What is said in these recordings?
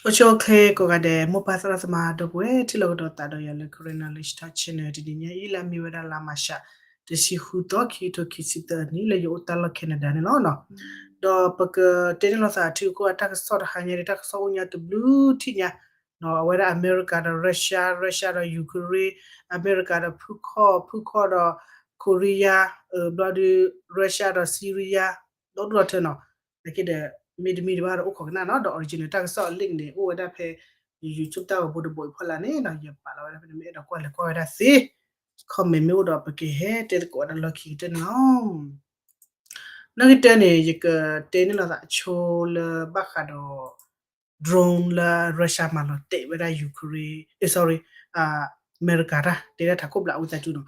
အိၣ်ဆူၣ်အိၣ်ချ့ကိးဂၤဒဲး မိၢ်ပၢ်သရၣ်သမါဒီပုၢ်ဝဲၢ် ထံၣ်လိာ်ကဒီးသးဒီးယၤလၢ Karen Knowledge Talk Channel တနံၤညါအံၤ လၢအမ့ၢ်ဝဲဒၣ်လါမၢ်ၡး တဆံဃုသီ ခံကထိခံဆံသၢအနံၣ် လၢယအိၣ်တၢ်လီၢ် Canada န့ၣ်လီၤ. ဒီးပကတဲန့ၢ်လိာ်သးထံကီၢ်အတၢ်ကစီၣ်တဟါညါဒီး တၢ်ကစီၣ်အိၣ်ညါတဘျုးထံၣ်ညါ အဝဲဒၣ်အမဲရကၤဒီး Russia, Russia ဒီး Ukraine, အမဲရကၤဒီးဖုခီၣ်, ဖုခီၣ်ဒီး Korea, ဘျီဒီး Russia ဒီး Syria ဒီဒူၣ်ဒီထၢနီၤ. နာ်က့ဒီး မ့တမ့ၢ်တဘၣ်ဒီးအိၣ်ခိးကနၣ်နီၤ ဒီး original တၢ်ကစီၣ် link န့ၣ် အိၣ်ဝဲဒၣ်ဖဲ YouTube တၢ်ဂီၤဖိတဘိအံၤဖီလာ်န့ၣ်နီၤ ယပာ်လီၤဝဲဒၣ်ဖဲန့ၣ် မ့ၢ်အဲၣ်ဒိးကွၢ်လဲၤကွၢ်ဝဲဒၣ်သ့ comment မ့ၢ်အိၣ်ဒီး ပကဟဲတဲသကိးဝဲဒၣ်လီၢ်ခံကတၢၢ်န့ၣ်လီၤ. နီၣ်ဂံၢ်တၢန့ၣ် ယကတဲန့ၢ်လိာ်သးအဆိလၢဘၣ်ဃးဒီး drone လၢ Russia မၤလီၤတဲာ်ဝဲဒၣ် Ukraine, အ့ sorry, အမဲရကၤတၢ် တဲဒၣ်ထးခိၣ်ဘျးအဝံသးစူၤနီၤ.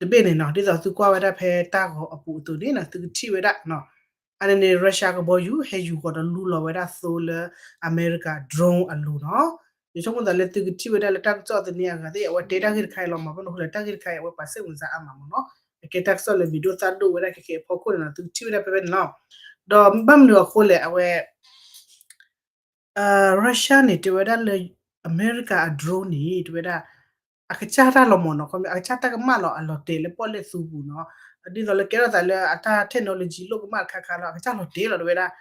တဘ့ၣ်န့ၣ်နီၤ ဒ်သိးသုကွၢ်ဝဲဒၣ်ဖဲတၢ်ဂီၤအပူၤအသိးန့ၣ်နီၤ သုကထံၣ်ဝဲဒၣ်နီၤ အန့ၣ်န့ၣ် Russia ကဘီယူၤ ဟဲယူၤဃီၤဒီးလူလီၤဝဲဒၣ်သိလၢအမဲရကၤ drone အလိၤနီၤ. ယဆိကမိၣ်သးလၢသုကထံၣ်ဝဲဒၣ်လၢတၢ်ကစီၣ်သန့အဂၤသ့ၣ် အဝဲတဲတၢ်ဂ့ၢ်တခါအံၤလီၤမး ဘၣ်မနုၤအဃိလဲၣ် တၢ်ဂ့ၢ်တခါအံၤ အဝဲပှၤစ့ၣ်မုၢ်စါအါမးမ့ၢ်နီၤ. အကဲတၢ်ကစီၣ်လၢမ့ၢ်ဒိၣ်သၣ်ဒိၣ်ဝဲဒၣ်ခဲခဲအဖီခိၣ်န့ၣ်နီၤ သုကထံၣ်ဝဲဒၣ်ဖဲဖဲန့ၣ်လီၤ. ဒီးဘၣ်မနုၤအဃိလဲၣ် အဝဲ Russia န့ၣ် တဲဝဲဒၣ်လၢ အမဲရကၤအ drone န့ၣ် တဲဝဲဒၣ် အကစၢ်တၢ်လီၤမ့ၢ်နီၤ ခီမ့ၢ် အကစၢ်တၢ်ကမၣ်လီၤ အလီၤတဲာ်လၢပီၣ်လဲၣ်သူပူၤနီၤ. ဒ်သိးလၢကဲထီၣ်သးလၢအတၢ် technology လိၣ်ကမၣ်တခါခါလီၤ အကစၢ်လီၤတဲာ်လီၤ တဲဝဲဒၣ်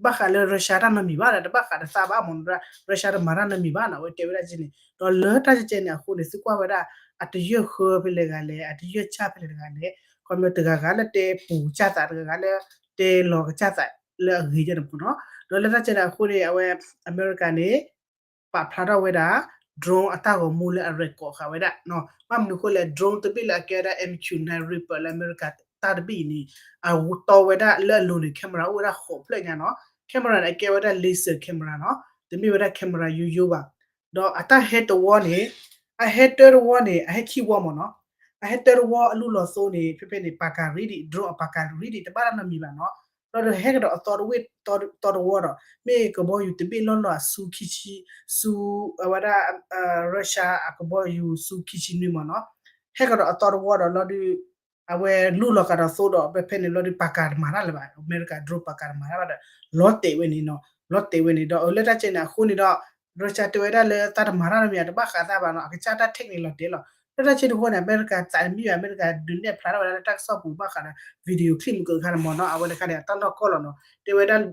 ဘၣ်ဃးလၢ Russia တၢ်နီတမံၤဘၣ်ဒီး တဘၣ်ဃးဒီးသးဘၣ်မ့ၢ်နီၤ Russia တမၤတၢ်နီတမံၤဘၣ်နီၤ အဝဲတဲဝဲဒၣ်ကဲန့ၣ် ဒီးလၢတၢ်ကဲကဲန့ၣ်အဃိန့ၣ် သုကွၢ်ဝဲဒၣ် အတယၢၢ်ဃၢဖဲလဲၣ်ဂၤလဲၣ် အတယၢၢ်စၢ်ဖဲလဲၣ်တဂၤလဲၣ် ခီမ့ၢ်တဂၤဂၤလၢတဲပူၤကစၢ်သး တဂၤဂၤလၢတဲလီၤကစၢ်သးလၢအဂ့ၤကဲန့ၣ်မ့ၢ်နီၤ. ဒီးလၢတၢ်ကဲန့ၣ်အဃိန့ၣ် အဝဲ အမဲရကၤန့ၣ် ပာ်ဖျါထီၣ်ဝဲဒၣ် drone အတၢ်ဂီၤမူလၢအ record ဃာ်ဝဲဒၣ်နီၤ. ဘၣ်မနုၤအဃိလဲၣ် drone တဘ့ၣ်လၢအကဲဝဲဒၣ် MQ nine Reaper လၢအမဲရကၤတၢ်တဘ့ၣ်အံၤန့ၣ် အတီဝဲဒၣ်လၢအလိၤန့ၣ် camera အိၣ်ဝဲဒၣ်ဃိးဖျၢၣ်ညါနီၤ. camera န့ၣ် အကဲဝဲဒၣ် laser camera နီၤ တမ့ၢ်ဝဲဒၣ် camera ယိယိဘၣ်. ဒီးအတၢ်ဟဲတဝီန့ၣ် အဟဲတၢတဝီန့ၣ် အဟဲခံဝီမ့ၢ်နီၤ. အဟဲတၢတဝီအလူလီၤသိန့ၣ် ဖဲဖဲန့ၣ် ပာ်ကၤရံဒံး drone အပာ်ကၤရံဒံး တဘၣ်တၢ်နီတမံၤဘၣ်နီၤ. ဒီးဟဲကဒီးအသီတဝ့ၢ် သီတဝီဒီး မ့ၢ်ကဘီယူၤတဘ့ၣ်လီၢ်လီၢ်အစုခံဆံ စု အဝဲဒၣ် Russia အကဘီယူၤစုခံဆံနွံမ့ၢ်နီၤ. ဟဲကဒီးအသီတဝီဒီးလီၤဒုး အဝဲလူလီၤကဒီးသိဒီး ဖဲဖဲန့ၣ်လီၤဒုး ပာ်ကၤတမၤတၢ်လၢၤဘၣ် အမဲရကၤ drone ပာ်ကၤတမၤတၢ်ဘၣ်ဒီး လီၤတဲာ်ဝဲန့ၣ်နီၤ လီၤတဲာ်ဝဲန့ၣ် ဒီးလၢတၢ်ကဲန့ၣ်အဃိန့ၣ်ဒီး Russia တဲဝဲဒၣ်လၢသးတမၤတၢ်နီတမံၤ တဘၣ်ဃးသးဘၣ်နီၤ အကစၢ်တၢ် tech န့ၣ်လီၤတဲာ်လီၤ. လၢတၢ်ကဲတခီန့ၣ် အမဲရကၤသးတမံဘၣ် အမဲရကၤဒုးနဲၣ်ဖျါထီၣ်ဝဲဒၣ်လၢတၢ်ကစီၣ်ပူၤဘၣ်ဃးဒီး video clip မုၢ်ကခါန့ၣ်မ့ၢ်နီၤ အဝဲတခါန့ၣ် အတၢ်နီၢ်ကီၢ်လီၤနီၤ တဲဝဲဒၣ်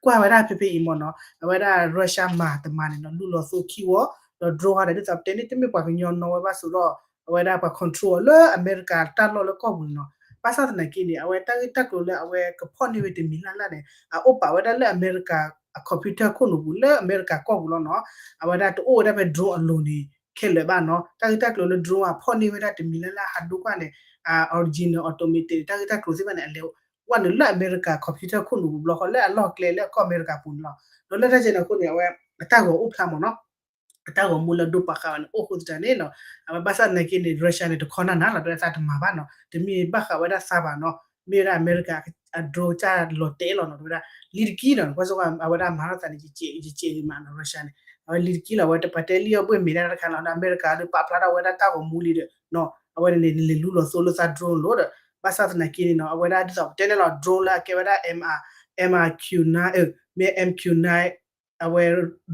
ကွၢ်ဝဲဒၣ်ဖဲဖဲအံၤမ့ၢ်နီၤ အဝဲဒၣ် Russia မၤတမၤန့ၣ်နီၤ လူလီၤသိခံဝီ ဒီး drone ဟါဒီး ဒ်သိးပတဲန့ၣ် တမ့ၢ်ပှၤကညီနီၢ်ဝဲဘၣ်စိဒီး အဝဲဒၣ်ပှၤ control အီၤလၢအမဲရကၤတၢ်လီၢ်လၢကီၢ်ပူၤန့ၣ်နီၤ. ဘၣ်ဆၣ်သနာ်က့န့ၣ် အဝဲတၢ်ဂ့ၢ်တၢ်ကျိၤလၢအဝဲကဖီၣ်န့ၢ်ဝဲတမံၤလၢ်လၢ်န့ၣ် အအိၣ်ပာ်ဝဲဒၣ်လၢအမဲရကၤ အ computer ခိၣ်နူာ်ပူၤ လၢအမဲရကၤကီၢ်ပူၤလီၤနီၤ. အဝဲဒၣ်တအိၣ်ဝဲဒၣ်ဖဲ drone အလိၤန့ၣ် ခဲလၢာ်ဘၣ်နီၤ. တၢ်ဂ့ၢ်တၢ်ကျိၤလၢ drone အဖီၣ်န့ၢ်ဝဲဒၣ်တမံၤလၢ်လၢ်ဟးဒိကွၢ်န့ၣ် original automated တၢ်ဂ့ၢ်တၢ်ကျိၤသ့ၣ်တဖၣ်န့ၣ် အလဲၤဝဲနုာ်လၢအမဲရကၤ computer ခိၣ်နူာ်ပူၤဘျီဃီ လၢအလီၢ်ကျဲလၢကီၢ်အမဲရကၤပူၤန့ၣ်လီၤ. ဒီးလၢတၢ်ကဲန့ၣ်အဃိန့ၣ် အဝဲအတၢ်ဂီၤအိၣ်ဖျါမ့ၢ်နီၤ အတၢ်ဂီၤမူလၢဒိပာ်ဃာ်ဝဲန့ၣ် အိၣ်ဃိသတးန့ၣ်နီၤ အဝဲဘၣ်ဆၣ်သနာ်က့န့ၣ် Russia န့ၣ် တခီနၢ်နၢ်လီၤ တဲဝဲဒၣ်သးတမၤဘၣ်နီၤ တမ့ၢ်ဘၣ်ဃးဝဲဒၣ်သးဘၣ်နီၤ မ့ၢ်ဝဲဒၣ်အမဲရကၤ အ drone ကၢ်လီၤတဲာ်လီၤနီၤ တဲဝဲဒၣ် လံတကံနီၤ ကွၢ်စိကွၢ် အဝဲဒၣ်မၤထီၣ်သးန့ၣ် ယကဲးယကဲးဂ့ၤမးနီၤ Russia န့ၣ် အဝဲလံတကံလီၤ အဝဲတပာ်တဲလံအီၣ်ဘှ့ၣ်မ့ၢ်ဒၣ်တခါလီၤ ဒီးအမဲရကၤဒီးပာ်ဖျါထီၣ်ဝဲဒၣ်တၢ်ဂီၤမူလံဒီးနီၤ အဝဲန့ၣ်န့ၣ် နလဲၤလူလီၤသိလၢသး drone လိၤဒီး ဘၣ်ဆၣ်သနာ်က့န့ၣ်နီၤ အဝဲဒၣ်ဒ်သိးပတဲန့ၣ်လီၤ drone လၢအကဲဝဲဒၣ် M R, MRQ nine မ့ၢ် MQ nine အဝဲ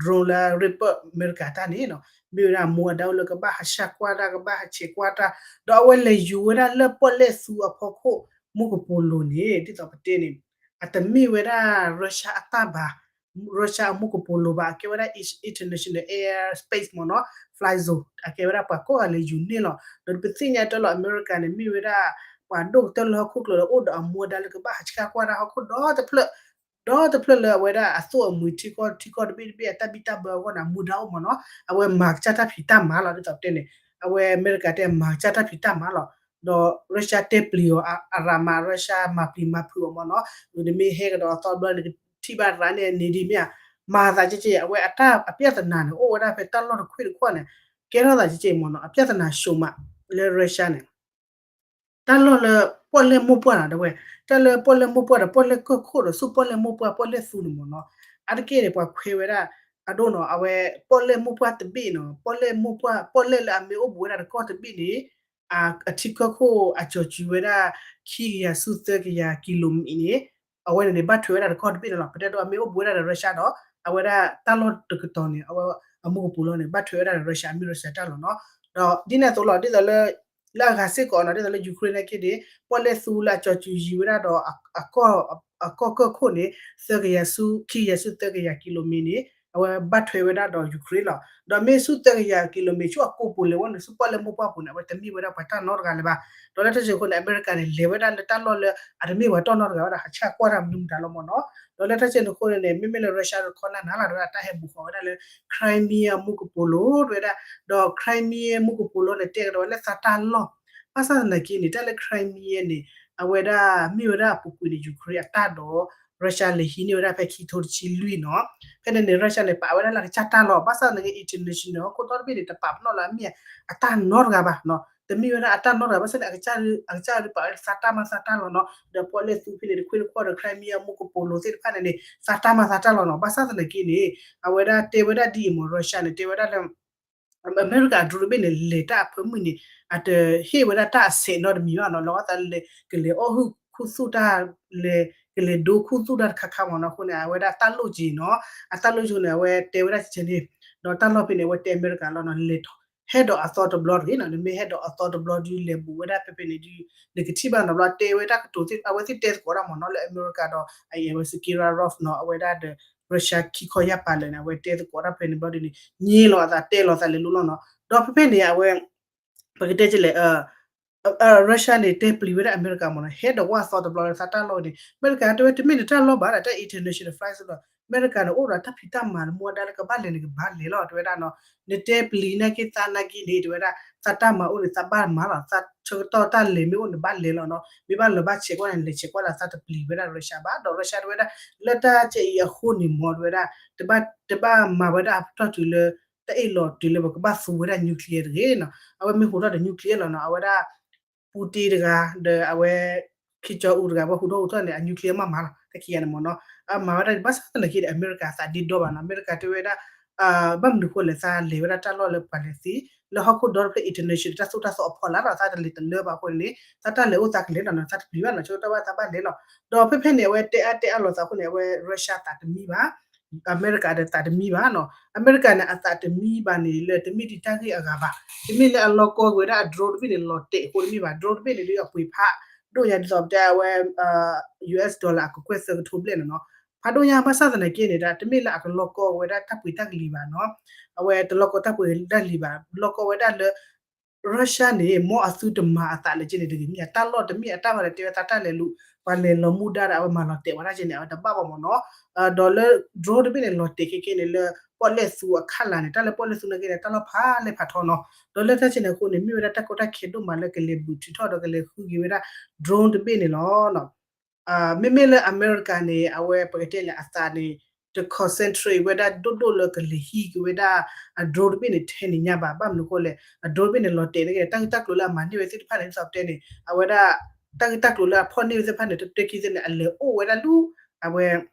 drone လၢ Reaper အမဲရကၤတၢ်န့ၣ်နီၤ မ့ၢ်ဝဲဒၣ်အမူအဒါအိၣ်လၢကဘၣ်ဟးဆှၣ်ကွၢ်တၢ် ကဘၣ်ဟးဆှဲးကွၢ်တၢ် ဒီးအဝဲလဲၤယူၤဝဲဒၣ်လၢပီၣ်လဲၣ်သူအဖီခိၣ် မူကပိာ်လိၤန့ၣ် ဒ်သိးပတဲန့ၣ် အတမ့ၢ်ဝဲဒၣ် Russia အတၢ်ဘၣ် Russia အမူကပိာ်လိၤဘၣ် အကဲဝဲဒၣ် international airspace မ့ၢ်နီၤ fly zone အကဲဝဲဒၣ်ပှၤကိးဂၤလဲၤယူၤန့ၢ်လီၤ ဒီးပသ့ၣ်ညါတၢ်လီၤ အမဲရကၤန့ၣ် မ့ၢ်ဝဲဒၣ် ပှၤဒိၣ်ကတၢၢ်လၢဟီၣ်ခိၣ်ချၢဒီး အိၣ်ဒီးအမူအဒါလၢကဘၣ်ဟးဆှၣ်ကွၢ်တၢ်ဟီၣ်ခိၣ်ဒီတဖျၢၣ် ဒီတဖျၢၣ်လၢအဝဲဒၣ်အသိၣ်အမှံၤထံကီၢ်ထံကီၢ်တဘ့ၣ်တဘ့ၣ်အတၢ်ဘံၣ်တၢ်ဘၢအဂီၢ်န့ၣ် အမူဒါအိၣ်မ့ၢ်နီၤ အဝဲမၤကစၢ်တၢ်ဖံးတၢ်မၤလီၤ ဒ်သိးပတဲန့ၣ် အဝဲအမဲရကၤတဲမၤကစၢ်တၢ်ဖံးတၢ်မၤလီၤ ဒီး Russia တဲပျံၤအီၤအရၤမး Russia မၤပျံၤမၤဖုးအီၤမ့ၢ်နီၤ နမ့ၢ်ဟဲကဒီးအသီဘျီ နကထံၣ်ဘၣ်ရၤန့ၣ်န့ၣ်ဒ်မ့ၢ်ဧါ မၤသးကဲကဲ အဝဲအတၢ်အပြဿနာန့ၣ် အိၣ်ဝဲဒၣ်ဖဲတၢ်လီၢ်တခွ့တခီန့ၣ် ကဲထီၣ်သးကဲကဲမ့ၢ်နီၤ အပြဿနာ ရှုံးမး လၢ Russia န့ၣ် တၢ်လီၢ်လၢပီၣ်လဲၣ်မိၢ်ပှၢ်နီၤ တဲဝဲ တၢ်လၢပီၣ်လဲၣ်မိၢ်ပှၢ်ဒီး ပီၣ်လဲၣ်ကီၢ်ခိၣ်ဒီး ဆူပီၣ်လဲၣ်မိၢ်ပှၢ် ပီၣ်လဲၣ်သူန့ၣ်မ့ၢ်နီၤ အါတက့ၢ်န့ၣ် ပှၤခွဲးဝဲဒၣ် အဒိၣ်နီၤ အဝဲ ပီၣ်လဲၣ်မိၢ်ပှၢ်တဘ့ၣ်နီၤ ပီၣ်လဲၣ်မိၢ်ပှၢ် ပီၣ်လဲၣ်လၢအမ့ၢ်အိၣ်ဘူးဝဲဒၣ်တကီၢ်တဘ့ၣ်န့ၣ် အထံကီၢ်ခိၣ်အကၠီၤစုၤဝဲဒၣ် ခံကယၤဆူသၢကယၤကံလိၤမံးန့ၣ် အဝဲန့ၣ်န့ၣ် ဘၣ်ထွဲဝဲဒၣ်တကီၢ်တဘ့ၣ်န့ၣ်လီၤ ပတဲဒိးအမ့ၢ်အိၣ်ဘူးဝဲဒၣ်ဒီး Russia ဒီး အဝဲဒၣ်တၢ်လီၢ်တကတီၢ်န့ၣ် အဝဲအမူကပိာ်လီၤန့ၣ် ဘၣ်ထွဲဝဲဒၣ်ဒီး Russia အမ့ၢ် Russia တၢ်လီၢ်နီၤ. ဒီးဒ်န့ၣ်အသိးလီၤ ဒ်သိးလၢ လၢအဂၤစ့ၢ်ကီးနီၤ ဒ်သိးလၢ Ukraine နာ်က့န့ၣ် ပီၣ်လဲၣ်သူလၢအကၠီၤစူၤယံၤဝဲဒၣ်ဒီး အကီၢ်ကၢၢ်ခိၣ်န့ၣ် သၢကယၤဆူ ခံကယၤဆူသၢကယၤကံလိမ့ၣ်န့ၣ် အဝဲဘၣ်ထွဲဝဲဒၣ်ဒီး Ukraine လီၤ. ဒီးမ့ၢ်ဆူသၢကယၤကံလိမ့ၣ် ဆူအကိာ်ပူၤလဲၤဝဲန့ၣ် ဆူပီၣ်လဲၣ်မိၢ်ပှၢ်ပူၤန့ၣ် အဝဲတမ့ၢ်ဝဲဒၣ်ပှၤတၢ်နီတဂၤလၢၤဘၣ်. ဒီးလၢတၢ်စ့ၢ်ကီးန့ၣ် အမဲရကၤန့ၣ် လဲၤဝဲဒၣ်လၢတၢ်လီၢ်လၢ အတမ့ၢ်ပှၤတၢ်နီတဂၤဝဲဒၣ် ဟးဆှၣ်ကွၢ်တၢ်မနုၤမတၤလီၤမ့ၢ်နီၤ. ဒီးလၢတၢ်စ့ၢ်ကီးန့ၣ် မ့မ့ၢ်လၢ Russia တခီနၤနၤလီၤ တဲဝဲဒၣ် တၢ်ဟဲဘူးဃီၤဝဲဒၣ်လၢ Crimea မူကပိာ်လီၤ တဲဝဲဒၣ်. ဒီး Crimea မူကပိာ်လီၤန့ၣ် တဲကဒီးဝဲလၢသးတၢ်လီၢ် ဘၣ်ဆၣ်သနာ်က့န့ၣ် တၢ်လၢ Crimea န့ၣ် အဝဲဒၣ်မ့ၢ်ဝဲဒၣ်အပူၤကွံာ်န့ၣ် Ukraine အတၢ်ဒီး Russia လဲၤဟံးန့ၢ်ဝဲဒၣ်ဖဲခံထိတဆံလွံၢ်နီၤ. ဖဲန့ၣ်န့ၣ် Russia န့ၣ် ပာ်ဝဲဒၣ်လၢအကစၢ်တၢ်လီၢ် ဘၣ်ဆၣ်သနာ်က့ international ဟီၣ်ခိၣ်ဒီတဘ့ၣ်န့ၣ် တပာ်ပနီၣ်လၢအမ့ၢ်အတၢ်နီတဂၤဘၣ်နီၤ. တမ့ၢ်ဝဲဒၣ်အတၢ်နီတဂၤ ဘၣ်ဆၣ်န့ၣ် အကစၢ် အကစၢ်ဒုးပာ်ဝဲဒၣ်သးတၢ်မၤသးတၢ်လီၢ်နီၤ. ဒီးပီၣ်လဲၣ်သူဖဲန့ၣ် တခွ့တခွီၣ်ဒီး Crimea မူကပိာ်လီၤသ့ၣ်တဖၣ်န့ၣ်န့ၣ် သးတၢ်မၤသးတၢ်လီၢ်နီၤ. ဘၣ်ဆၣ်သနာ်က့န့ၣ် အဝဲဒၣ်တဲဝဲဒၣ်ဒ်အံၤမ့ၢ် Russia န့ၣ် တဲဝဲဒၣ်လၢ အမဲရကၤ drone တဘ့ၣ်န့ၣ် လဲၤတၢ်အဖၢမုၢ်န့ၣ် အတဟ့ၣ်ဝဲဒၣ်တၢ်အဆဲးနီတမံၤဘၣ်နီၤ. လီၤဂာ်သးလဲၤ ကလဲၤအီၣ်ဟုၣ်ခူသူၣ်တၢ်လဲၤ ကလဲၤဒိခူသူၣ်တၢ်တခါခါမ့ၢ်နီၤ. အဃိန့ၣ် အဝဲဒၣ်တၢ်လိၣ်က့ၤနီၤ အတၢ်လိၣ်က့ၤန့ၣ် အဝဲတဲဝဲဒၣ်ကဲန့ၣ် ဒီးတၢ်လီၢ်ဖဲန့ၣ် အဝဲတဲအမဲရကၤလီၤနီၤ လဲၤထီၣ် ဟဲဒီးအသီတဘျီတဂ့ၤနီၤ. နမ့ၢ်ဟဲဒီးအသီတဘျီဒုး လဲၤဘူးဝဲဒၣ်ဖဲဖဲန့ၣ်ဒုး နကထံၣ်ဘၣ်နီၤ ဘျီတဲဝဲဒၣ်ကတိၤသ့ၣ် အဝဲသ့ၣ်တဲသကိးတၢ်မ့ၢ်နီၤ လၢအမဲရကၤဒီး အဝဲ Kirillov နီၤ အဝဲဒၣ်ဒီး Russia ခံခီယၢ်ပၤလၢာ်န့ၣ် အဝဲတဲသကိးတၢ်ဖဲန့ၣ်ဘျီဒုးန့ၣ် ညံလီၤအသးတဲလီၤသးလဲၤလိၤလီၤနီၤ. ဒီးဖဲဖဲန့ၣ် အဝဲ ပကတဲကလဲၣ် Russia န့ၣ် တဲပျံၤဝဲဒၣ်အမဲရကၤမ့ၢ်နီၤ ဟဲဒီးဝဲအသီတဘျီလၢသးတၢ်လီၢ်န့ၣ် အမဲရကၤတဲဝဲတမ့ၢ်နတၢ်လီၢ်ဘၣ်ဒီး တၢ် international flight လီၤ. အမဲရကၤန့ၣ် အိၣ်ဒီးတၢ်ဖံးတၢ်မၤလၢမူဒါလၢကဘၣ်လဲၤန့ၣ် ကဘၣ်လဲၤလီၤ တဲဝဲဒၣ်နီၤ. နတဲပျံၤနာ်က့သးနာ်က့န့ၣ် တဲဝဲဒၣ် သးတၢ်မၤအိၣ်န့ၣ် သးဘၣ်မၤလီၤ သးဆၢကတီၢ်တၢ်လဲၤမ့ၢ်အိၣ်န့ၣ် ဘၣ်လဲၤလီၤနီၤ. မ့ၢ်ဘၣ်လီၤဘၣ်ဆဲးကွၢ်န့ၣ် လဲၤဆဲးကွၢ်လီၤ သးတပျံၤဝဲဒၣ် Russia ဘၣ် ဒီး Russia တဲဝဲဒၣ် လၢတၢ်ကဲအံၤအဃိန့ၣ်မ့ၢ် တဲဝဲဒၣ် တဘၣ် တဘၣ်မၤဝဲဒၣ်အပတီၢ်တုၤလၢ တၢ်အ့ၣ်လိာ်တုၤလၢပကဘၣ်သူဝဲဒၣ် nuclear တဂ့ၤနီၤ. အဝဲမ့ၢ်ဟူးထီၣ်ဒီး nuclear လီၤနီၤ အဝဲဒၣ် Putin တဂၤ ဒီးအဝဲ Kim Jong Un တဂၤ ဝဲဟူးထီၣ်ဟူးထီၣ်န့ၣ် အ nuclear မ့ၢ်မၤလီၤ တၢ်ခံဂၤန့ၣ်မ့ၢ်နီၤ. အမၤဝဲဒၣ် ဘၣ်ဆၣ်သနာ်က့ဒီး အမဲရကၤသးဒ့ဒီဘၣ်နီၤ အမဲရကၤတဲဝဲဒၣ် ဘၣ်မနုၤဃိလဲၣ် သးလဲၤဝဲဒၣ်တၢ်လီၢ်လၢပှၤလဲၤသံ လၢဟီၣ်ခိၣ်ဒီတဖျၢၣ် international တၢ်သိၣ်တၢ်သီအဖီလာ်ဒီး သးတလဲၤတလၢဘၣ်အဃိန့ၣ် သးတၢ်လဲၤအိၣ်သးကလဲၤလီၤနီၤ သးတပျံၤဘၣ်နီၤ ဆၢကတီၢ်ဘၣ်သးဘၣ်လဲၤလီၤ. ဒီးဖဲဖဲန့ၣ် အဝဲတဲအါတဲအါလိာ်သးအဃိန့ၣ် အဝဲ Russia သးတမံဘၣ် အမဲရကၤဒီးသးတမံဘၣ်နီၤ. အမဲရကၤန့ၣ် အသးတမံဘၣ်န့ၣ် လၢတမ့ၢ်ဒ်တၢ်ဂ့ၢ်အဂၤဘၣ်. တမ့ၢ်လၢအလီၢ်ကီၢ်က့ၤဝဲဒၣ်အ drone တဘ့ၣ်န့ၣ် လီၤတဲာ်အဃိတမ့ၢ်ဘၣ်. Drone တဘ့ၣ်န့ၣ် ဒ်အပှ့ၤဖး ဒိၣ်ညါဒ်သိးပတဲအဝဲ US dollar အကကွဲၢ်သၢကထိဘျဲၣ်န့ၣ်နီၤ. ဖးဒိၣ်ညါဘၣ်ဆၣ်သနာ်က့န့ၣ်ဒီး တမ့ၢ်လၢအကလီၢ်ကီၢ်ဝဲဒၣ်တၢ်ပှ့ၤတၢ်ကလံၤဘၣ်နီၤ. အဝဲတလီၢ်ကီၢ်တၢ်ပှ့ၤတၢ်ကလံၤဘၣ်. လီၢ်ကီၢ်ဝဲဒၣ်လၢ Russia န့ၣ် မ်အသုတမၤအသးလၢက့န့ၣ်တဂ့ၤ မ့ၢ်အတၢ်လီၢ်တမ့ၢ်အတၢ်မၤလၢတဲဝဲသးတၢ်လဲၤလူၤ ပှၤလဲၤလီၤမူဒါဒီး အဝဲမၤလီၤတဲာ်ဝဲဒၣ်က့န့ၣ် အဝဲတဘၣ်ဘၣ်မ့ၢ်နီၤ. ဒီးလၢ drone တဘ့ၣ်န့ၣ် လီၤတဲာ်ခဲကဲန့ၣ်လၢ ပီၣ်လဲၣ်သူအခးလၢ်န့ၣ် တၢ်လၢပီၣ်လဲၣ်သူနာ်က့န့ၣ် တၢ်လီၢ်ဖးလဲၢ်ဖးထီနီၤ. ဒီးလၢတၢ်ကဲန့ၣ်အဃိန့ၣ် မ့ၢ်ဝဲဒၣ်တၢ်ကီတၢ်ခဲဒိၣ်မးလၢကလဲၤဘုးထုးထီၣ်ဒီးကလဲၤဃုက့ၤဝဲဒၣ် drone တဘ့ၣ်န့ၣ်လီၤ. မ့မ့ၢ်လၢအမဲရကၤန့ၣ် အဝဲပကတဲလၢအသးန့ၣ် တ concentrate ဝဲဒၣ်ဒိၣ်ဒိၣ်လၢကလဲၤဟံးက့ၤဝဲဒၣ်အ drone တဘ့ၣ်န့ၣ် ထဲန့ၣ်ညါဘၣ်. ဘၣ်မနုၤအဃိလဲၣ် အ drone တဘ့ၣ်န့ၣ် လီၤတဲာ်န့ၣ်က့ တၢ်ဂ့ၢ်တၢ်ကျိၤလၢအမၤန့ၢ်ဝဲသ့ၣ်တဖၣ်န့ၣ် ဒ်သိးပတဲန့ၣ် အဝဲဒၣ် တၢ်ဂ့ၢ်တၢ်ကျိၤလၢအဖီၣ်န့ၢ်ဝဲသ့ၣ်တဖၣ်န့ၣ် တတဲခံသ့ၣ်န့ၣ် အလဲၤအိၣ်ဝဲဒၣ်လၢ အဝဲ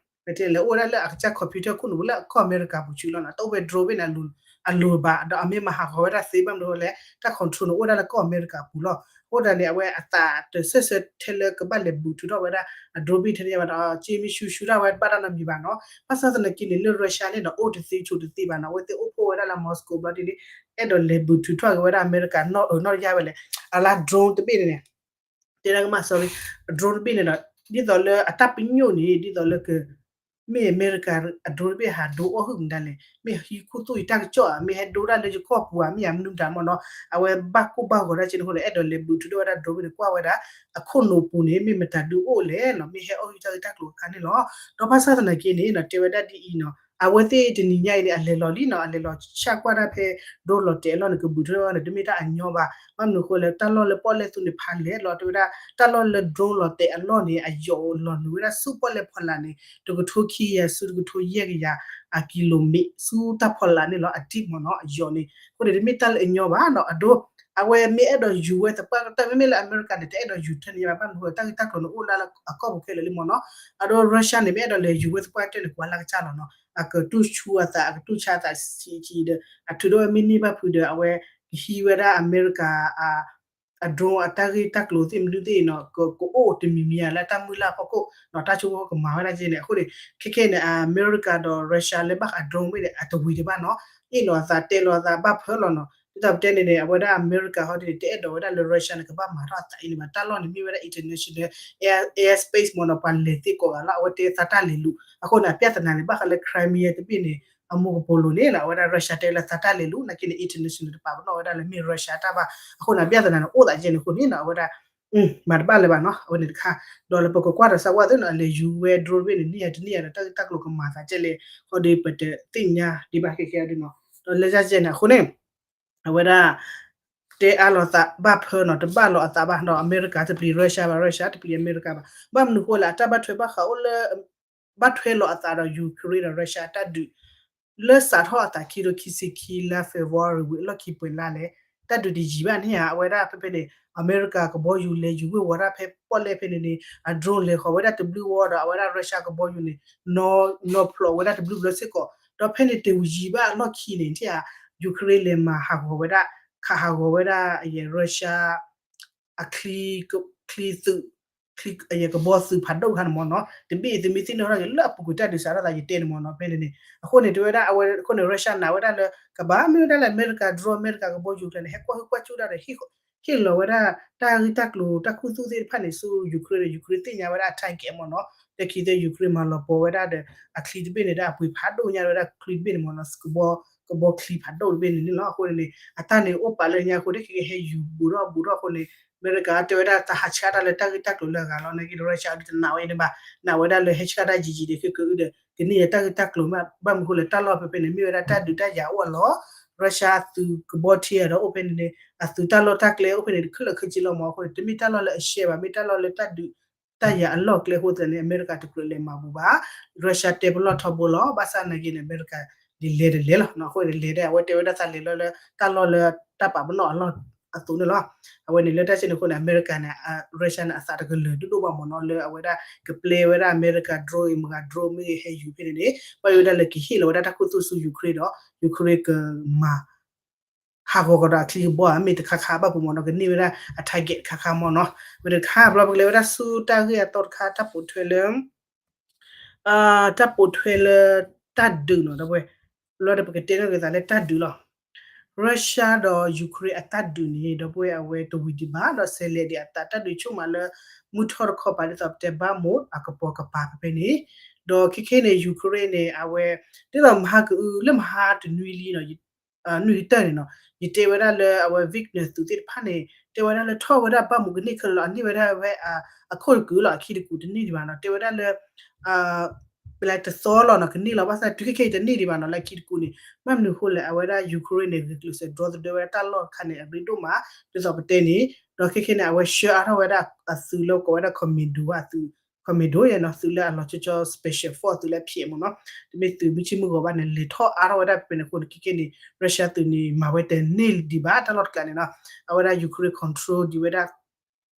ပတဲလဲၤအိၣ်ဝဲဒၣ်လၢအကစၢ် computer ခိၣ်နူာ်ပူၤလၢကီၢ်အမဲရကၤပူၤဆူလီၤနီၤ. တအိၣ်ဝဲ drone တဘ့ၣ်န့ၣ် အလိၤဘၣ် ဒီးအမ့ၢ်မၤဟးဂီၤဝဲဒၣ်သ့ ဘၣ်မနုၤအဃိလဲၣ် တၢ် control န့ၣ် အိၣ်ဝဲဒၣ်လၢကီၢ်အမဲရကၤပူၤလီၤ. အဃိသတးန့ၣ် အဝဲအသးတဆၢဆၢထဲလၢကဘၣ်လဲၤဘုးထုးထီၣ်ဝဲဒၣ်အ drone တဘ့ၣ်ထဲန့ၣ်ညါဘၣ်ဒီး က့မ့ၢ်ဆူၣ်ဆူၣ်ဒၣ်ဝဲဘၣ်တၢ်နီတမံၤဘၣ်နီၤ. ဘၣ်ဆၣ်သနာ်က့န့ၣ် လၢ Russia န့ၣ်ဒီး အိၣ်တသ့ဆိးတသ့ဘၣ်နီၤ. အဝဲသ့ၣ်အိၣ်ဖှိၣ်ဝဲဒၣ်လၢ Moscow ဘျီဒ်န့ၣ် အဲၣ်ဒိးလဲၤဘုးထုးထီၣ်က့ၤဝဲဒၣ်အမဲရကၤနီၢ်အၢနီၢ်တယၢ်ဝဲလဲၣ်. အလါ drone တဘ့ၣ်န့ၣ်န့ၣ် တဲဒၣ်ကမၣ် sorry အ drone တဘ့ၣ်န့ၣ်ဒီး ဒ်သိးလၢအတၢ်ပညိၣ်န့ၣ် ဒ်သိးလၢက မ့ၢ်အမဲရကၤအ drone တဘ့ၣ်ဟးဒိအီၣ်ဟုၣ်မတၤလဲၣ်, မ့ၢ်ဟံးခူသူၣ်ယတၢ်ကစီၣ်ဧါ, မ့ၢ်ဟဲဒိဒၣ်လၢယကီၢ်ပူၤဧါ, မ့ၢ်ယမနုၤမတၤမ့ၢ်နီၤ, အဝဲဘၣ်ကိၢ်ဘၣ်ဂီၤဒၣ်က့န့ၣ်အဃိန့ၣ် အဲၣ်ဒိးလဲၤဘုးထုးထီၣ်ဝဲဒၣ် drone တဘ့ၣ်န့ၣ် ကွၢ်ဝဲဒၣ် အခိၣ်နူာ်ပူၤန့ၣ် မ့ၢ်မတၤဒုးအိၣ်လဲၣ်နီၤ, မ့ၢ်ဟဲအီၣ်ဟံးတၢ်ဂ့ၢ်တၢ်ကျိၤအခါန့ၣ်လီၤ. ဒီးဘၣ်ဆၣ်သနာ်က့န့ၣ်နီၤ တဲဝဲဒၣ်ဒ်အံၤနီၤ, အဝဲသ့ၣ်တနံၤညါအံၤန့ၣ် အလဲၤလီၤလံနီၤ, အလဲၤလီၤဆၣ်ကွၢ်တၢ်ဖဲ drone လီၤတဲာ်အလီၢ်န့ၣ် ကဘုးထုးထီၣ်န့ၣ် တမ့ၢ်တၢ်အညီဘၣ်. ဘၣ်မနုၤအဃိလဲၣ် တၢ်လီၢ်လၢပီၣ်လဲၣ်သူန့ၣ် ဖးလဲၢ်လီၤ. တဲဝဲဒၣ် တၢ်လီၢ်လၢ drone လီၤတဲာ်အလီၢ်န့ၣ် အယိာ်လီၤနုာ်ဝဲဒၣ်ဆူပီၣ်လဲၣ်ဖီလာ်န့ၣ် တကထိခံကယၤဆူတကထိယဲၢ်ကယၤ အကံလိမ့ၣ် ဆူတၢ်ဖီလာ်န့ၣ်လီၤ. အ deep မ့ၢ်နီၤ အယိာ်န့ၣ် အဃိန့ၣ် တမ့ၢ်တၢ်လၢအညီဘၣ်နီၤ. အဒိ အဝဲမ့ၢ်အဲၣ်ဒိးယူၤဝဲသပှၢ်ကတၢၢ် မ့မ့ၢ်လၢအမဲရကၤန့ၣ် တအဲၣ်ဒိးယူၤထဲန့ၣ်ဘၣ်. ဘၣ်မနုၤအဃိ တၢ်ဂ့ၢ်တၢ်ကျိၤန့ၣ် အိၣ်လၢအကီၢ်ပူၤခဲလၢာ်လံမ့ၢ်နီၤ. အဒိ Russia န့ၣ် မ့ၢ်အဲၣ်ဒိးလဲၤယူၤဝဲသပှၢ်ကတၢၢ်န့ၣ် ကွၢ်လၢကစၢ်လီၤနီၤ. အကတူၢ်ဆူအသး အကတူၢ်ဆါအသးဆံးဆံးဒီး အထုးထီၣ်ဝဲမ့ၢ်န့ၢ်ဘၣ်ဖုးဒီး အဝဲကဟံးဝဲဒၣ်အမဲရကၤ အ အ drone အတၢ်ဂ့ၢ်တၢ်ကျိၤသ့ၣ်မနုၤသ့ၣ်နီၤ ကအိၣ်တမံၤမံၤဧါလၢတၢ်မုၢ်လၢ်ဖီခိၣ်နီၤ တၢ်ဆိကမိၣ်ကမၤဝဲဒၣ်ကဲန့ၣ် အဃိန့ၣ် ခဲခဲန့ၣ် အမဲရကၤဒီး Russia လၢဘၣ်ဃး drone မ့ၢ်န့ၣ် အတဝံၤတဘၣ်နီၤ အ့ၣ်လိာ်အသးတဲလိာ်အသးဘၣ်ဖၢလီၤနီၤ ဒ်သိးပတဲန့ၣ်န့ၣ် အဝဲဒၣ်အမဲရကၤဟီဒ်န့ၣ် တအဲၣ်ဒိးဝဲဒၣ်လၢ Russia န့ၣ် ကဘၣ်မၤထီၣ်အသးအံၤန့ၣ်ဘၣ် တၢ်လီၢ်န့ၣ်မ့ၢ်ဝဲဒၣ် international air airspace မ့ၢ်နီၤ ပှၤလဲၤသ့ကိးဂၤလီၤ အဝဲတဲသးတၢ်လဲၤလူၤ အဃိန့ၣ် အပြဿနာန့ၣ် ဘၣ်ဃးလၢ Crimea တဘ့ၣ်န့ၣ် အမူကပိာ်လိၤန့ၣ်နီၤ အဝဲဒၣ် Russia တဲလၢသးတၢ်လဲၤလူၤ နာ်က့န့ၣ် international တပာ်ပနီၣ်ဝဲဒၣ်လၢမ့ၢ် Russia တၢ်ဘၣ် အဃိန့ၣ် အပြဿနာန့ၣ် အိၣ်သးကဲန့ၣ်အဃိန့ၣ်နီၤ အဝဲဒၣ် မၤတဘၣ်လၢၤဘၣ်နီၤ အဝဲန့ၣ်တခါ ဒီးလၢပကကွၢ်ဒီးစးဝါသ့ၣ်နီၤ အလဲၤယူၤဝဲ drone တဘ့ၣ်န့ၣ် နံၣ်ယၤတနံၣ်ယၤဒီး တၢ်ဂ့ၢ်တၢ်ကျိၤကမၤသးကဲလဲၣ် ဃီဒီးပတသ့ၣ်ညါဒံးဘၣ်ခဲခဲဒ်နီၤ ဒီးလၢယၤကဲန့ၣ် အဃိန့ၣ် အဝဲဒၣ် တဲအါလိာ်သးဘၣ်ဖၢနီၤ တဘၣ်လိာ်အသးဘၣ် ဒီးအမဲရကၤတပျံၤ Russia ဘၣ် Russia တပျံၤအမဲရကၤဘၣ် ဘၣ်မနုၤဃိလဲၣ် အတၢ်ဘၣ်ထွဲဘၣ်ဃးအိၣ်လၢ ဘၣ်ထွဲလိာ်အသးဒီး Ukraine ဒီး Russia တၢ်ဒုး လၢစးထီၣ်အသးခံထိခံဆံခံလါ February ဝံၤအလီၢ်ခံပှဲၤလါလဲၣ် တၢ်ဒုးတယံာ်ဘၣ်န့ၣ်ဧါ အဝဲဒၣ်ဖဲဖဲန့ၣ် အမဲရကၤကဘီယူၤလဲၤယူၤဝ့ၢ်ဝီၤဒၣ်ဖဲပီၣ်လဲၣ်ဖဲန့ၣ်န့ၣ် အ drone လဲၤဃီၤဝဲဒၣ်တဘျုးဝီဒီး အဝဲဒၣ် Russia ကဘီယူၤန့ၣ် နီၤဖျိးဝဲဒၣ်တဘျုးဘျီစ့ၢ်ကီး ဒီးဖဲန့ၣ်တယံာ်ဘၣ်အလီၢ်ခံန့ၣ် ထံၣ်ဧါ Ukraine လဲၤမၤဟးဂီၤဝဲဒၣ် ခးဟးဂီၤဝဲဒၣ် အယဲၢ် Russia အချံ ချံသုး အယဲၢ်ကဘီသုးဖးဒိၣ်တခါန့ၣ်မ့ၢ်နီၤ တဘ့ၣ်အံၤ သုမ့ၢ်သ့ၣ်နီၣ်ထီၣ်က့ၤလၢအပူၤကွံာ်တၢ်ဒုးစးထီၣ်သးယတဲန့ၣ်မ့ၢ်နီၤ ဖဲန့ၣ်န့ၣ် အဃိန့ၣ် တဲဝဲဒၣ်အဝဲအဃိန့ၣ် Russia နာ်ဝဲဒၣ်လၢ ကဘၣ်မ့ၢ်ဝဲဒၣ်လၢအမဲရကၤ drone အမဲရကၤကဘီယူၤကျါန့ၣ် ဟဲကွၢ်ဟုၣ်ကွၢ်စူၣ်တၢ်ဒီး ဟ့ၣ်လီၤဝဲဒၣ် တၢ်ဂ့ၢ်တၢ်ကျိၤတၢ်ခူသူၣ်သ့ၣ်တဖၣ်န့ၣ် ဆူ Ukraine ဒီး Ukraine သ့ၣ်ညါဝဲဒၣ်အ target မ့ၢ်နီၤ လၢခံသ့ၣ် Ukraine မၤလီၤပီၤဝဲဒၣ်ဒီး အချံတဘ့ၣ်န့ၣ် ဒၣ်အပှ့ၤဖးဒိၣ်ညါဝဲဒၣ်ချံတဘ့ၣ်န့ၣ်မ့ၢ်နီၤ ကဘီ ကဘီချံဖးဒိၣ်တဘ့ၣ်န့ၣ်န့ၣ်လီၤ အဃိန့ၣ်န့ၣ် အတၢ်န့ၣ်အိၣ်ပာ်လၢညါအဃိ ဒ်ခဲကဟဲယူၤဘူးထီၣ်ဘူးထီၣ်အဃိန့ၣ် အမဲရကၤတဲဝဲဒၣ်တဟးဆှၢတၢ်လၢတၢ်ဂ့ၢ်တၢ်ကျိၤလၢအဂၤလီၤ နာ်က့ဒီး Russia ဒုးတနာ်ဝဲန့ၣ်ဘၣ် နာ်ဝဲဒၣ်လၢဟဲဆှၢတၢ်ယံာ်ယံာ်ဒီး ခဲကဒုးဒီး ကန့ၢ်ယတၢ်ဂ့ၢ်တၢ်ကျိၤမ့ၢ် ဘၣ်မနုၤဃိလဲၣ် တၢ်လီၢ်ဖဲဖဲန့ၣ် မ့ၢ်ဝဲဒၣ်တၢ်ဒုးတၢ်ယၤအိၣ်အလီၢ် Russia အသုးကဘီထံဒီးအိၣ်ဖဲန့ၣ်န့ၣ် အသုးတၢ်လီၢ်တၢ်ကျဲအိၣ်ဖဲန့ၣ် တခဲလၢာ်ခဲဆ့လီၤမ့ၢ်အဃိန့ၣ် တမ့ၢ်တၢ်လီၢ်လၢအရှဲဘၣ် မ့ၢ်တၢ်လီၢ်လၢတၢ်ဒုး တၢ်ယၤအလီၢ်ကျဲအဃိသတးန့ၣ် အမဲရကၤတကြၢးလဲၤမၤဘူးဘၣ် Russia တဲပလီၢ်ထီဘိလီၤ ဘၣ်ဆၣ်နာ်က့န့ၣ် အမဲရကၤ ဒ်လဲၤတလဲၤလီၤ အဃိန့ၣ်လဲၤဒၣ် အဝဲတဲဝဲဒၣ်သးလဲၤလီၤလၢတၢ်လီၢ်လၢတၢ်ပာ်ပနီၣ်အလီၢ်အသိးန့ၣ်လီၤ အဝဲန့ၣ်လၢတၢ်စ့ၢ်န့ၣ်အဃိန့ၣ် အမဲရကၤန့ၣ် Russia န့ၣ် အသးတကလၢၤဒိၣ်ဒိၣ်ဘၣ်မ့ၢ်နီၤ လၢအဝဲဒၣ်ကပျဲဝဲဒၣ်အမဲရကၤ drone အံၤ မတၤ drone မ့ၢ်ဂ့ၤ ဟဲယူၤဖဲန့ၣ်န့ၣ် ဘၣ်ယိၣ်ဝဲဒၣ်လၢကဟ့ၣ်လီၤဝဲဒၣ်တၢ်ခူသူၣ်ဆူ Ukraine ဒီး Ukraine ကမၤ ဟးဂီၤကဒီးအချံကဘီဧါ မ့ၢ်တခါခါဘၣ်ပူၤမ့ၢ်နီၤ ကန့ၢ်ဝဲဒၣ်အ target တခါခါမ့ၢ်နီၤ ဝဲတခါဘျီပကလဲၤဝဲဒၣ်ဆူတၢ်ဂ့ၢ်အသီတခါ တၢ်ပိာ်ထွဲလၢ တၢ်ပိာ်ထွဲလၢတၢ်ဒုးနီၤ ဒီပုၢ်ဝဲၢ် လီၤဒီးပကတဲနီၣ်က့ၤသးလၢတၢ်ဒုးလီၤ Russia ဒီး Ukraine အတၢ်ဒုးန့ၣ် ဒီပုၢ်ဝဲၢ် အဝဲတဝံၤဒံးဘၣ် ဒီးဆဲးလဲၤဒံးအသး တၢ်ဒုးဆိကမိၣ်လၢ မုၢ်ထီၣ်တခီပၤ ဒ်သိးပတဲ Bakhmut အကပိာ်ကပၤဖဲဖဲန့ၣ် ဒီးခဲခဲန့ၣ် Ukraine န့ၣ် အဝဲ ဒ်သိးမဟါကအု လၢမဟါတနွံလံနီၤ နွံကတၢၢ်န့ၣ်နီၤ ယတဲဝဲဒၣ်လၢအဝဲ Wagner သုးသ့ၣ်တဖၣ်န့ၣ် တဲဝဲဒၣ်လၢထီၣ်ဝဲဒၣ် Bakhmut ကန့ၢ်ခဲလၢာ်လီၤ အန့ၢ်ဝဲဒၣ်ဝဲ အခိၣ်တကုာ်လီၤ အခံတကုာ်တန့ၢ်ဒံးဘၣ်နီၤ တဲဝဲဒၣ်လၢ ပလဲတသီလီၤနီၤ ကန့ၢ်လီၤ ဘၣ်ဆၣ်တုၤခဲခဲအံၤတန့ၢ်ဒံးဘၣ်နီၤ လၢအခံတကုာ်န့ၣ် ဘၣ်မနုၤအဃိလဲၣ် အဝဲဒၣ် Ukraine န့ၣ် ဂုာ်ကျဲးစၢးဒီသဒၢဝဲဒၣ်တၢ်လီၢ်တခါန့ၣ် အရ့ဒိၣ်မး ဒ်သိးပတဲန့ၣ် ဒီးခဲခဲန့ၣ် အဝဲဆှၢအါထီၣ်ဝဲဒၣ်အသုးလၢကိးဝဲဒၣ် commando အသုး commando ယဲနီၤ သုးလၢအလီၤဆီဆီ special force သုးလၢအဖျဲးမ့ၢ်နီၤ တမ့ၢ်သုးမုၢ်ဆ့ၣ်မုၢ်ဂီၤဘၣ်န့ၣ် လဲၤထီၣ်အါထီၣ်ဝဲဒၣ်ဖဲန့ၣ်အဃိန့ၣ် ခဲခဲန့ၣ် Russia သုးန့ၣ် မၤဝဲတန့ၢ်ဒံးဘၣ် တၢ်လီၢ်တကျါန့ၣ်နီၤ အဝဲဒၣ် Ukraine control ဒံးဝဲဒၣ်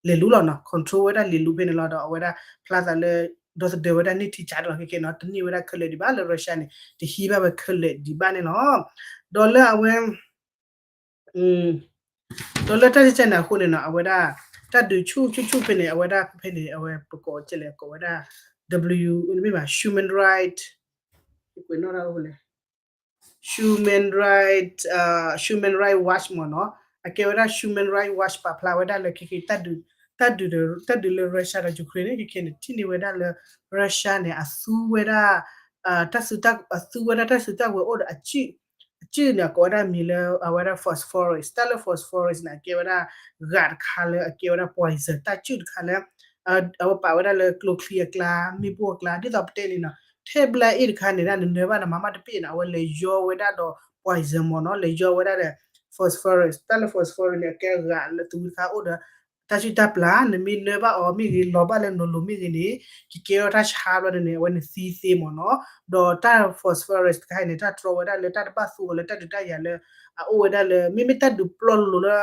လဲၤလူၤလီၤနီၤ control ဝဲဒၣ်လဲၤလူၤဖဲန့ၣ်လီၤ ဒီးအဝဲဒၣ်ဖျါသးလၢ ဒီသဒၢဝဲဒၣ်န့ၢ်ထံဆးလီၤ ခဲခဲနီၤ တန့ၢ်ဝဲဒၣ်ခဲလၢာ်ဒံးဘၣ်လၢ Russia န့ၣ် တဟံးဘၣ်ဝဲခဲလၢာ်ဒံးဘၣ်န့ၣ်လီၤ ဒီးလၢအဝဲ ဒီးလၢတၢ်ကဲန့ၣ်အဃိန့ၣ်နီၤ အဝဲဒၣ် တၢ်ဒုးဆူၣ်ဆူၣ်ဆူၣ်ဖဲန့ၣ် အဝဲဒၣ်ဖဲဖဲန့ၣ် အဝဲပကိးကဲလဲၣ် ကိးဝဲဒၣ် W မ့ၢ်ဘၣ် Human Right ကွဲးနီၣ်တၢ်အိၣ်လဲၣ် Human Right Human Right Watch မ့ၢ်နီၤ အကဲဝဲဒၣ် Human Right Watch ပာ်ဖျါဝဲဒၣ်လၢခဲခဲ တၢ်ဒုး တၢ်ဒုးလၢ Russia ဒီး Ukraine န့ၣ် ခဲခဲန့ၣ် ထံၣ်န့ၢ်ဝဲဒၣ်လၢ Russia န့ၣ် အသူဝဲဒၣ် တၢ်စု အသူဝဲဒၣ်တၢ်စုတၢ်ဝဲၤအိၣ်ဒီး အစုၣ်န့ၣ် အကိးဝဲဒၣ်မံၤလၢ အဝဲဒၣ် phosphorus တၢ်လၢ phosphorus န့ၣ် အကဲဝဲဒၣ် ဂာ်တခါလၢ အကဲဝဲဒၣ် poison တၢ်စုၣ်တခါလၢ အဝဲပာ်ဝဲဒၣ်လၢကျိချံအကျါ မ့ၣ်ပိၢ်အကျါ ဒ်သိးပတဲန့ၣ်နီၤ ထဲဘျါအ့ၣ်တခါန့ၣ် ဒၣ်နနၢဘၣ်နမၤမးတပ့ၣ်န့ၣ် အဝဲလဲၤယီဝဲဒၣ်ဒီး poison မ့ၢ်နီၤ လဲၤယီဝဲဒၣ်ဒီး phosphorus တၢ်လၢ phosphorus န့ၣ် အကဲဂာ်လၢသူတခါအိၣ်ဒီး တၢ်စုၣ်တၢ်ပျၢ် နမ့ၢ်နၢဘၣ်အီၤမ့ၢ်ဂ့ၤ လီၤဘၣ်လၢနလိၤမ့ၢ်ဂ့ၤန့ၣ် ကကဲထီၣ်တၢ်ဆါဘျီန့ၣ် အဝဲန့ၣ်သံသ့မ့ၢ်နီၤ ဒီးတၢ် phosphorus တခါအံၤန့ၣ် တၢ်တြီဝဲဒၣ်လၢတၢ်တဘၣ်သူအီၤလၢတၢ်ဒုးတၢ်ယၤလၢ အအိၣ်ဝဲဒၣ်လၢ မ့မ့ၢ်တၢ်ဒုးပျီလိၤလၢ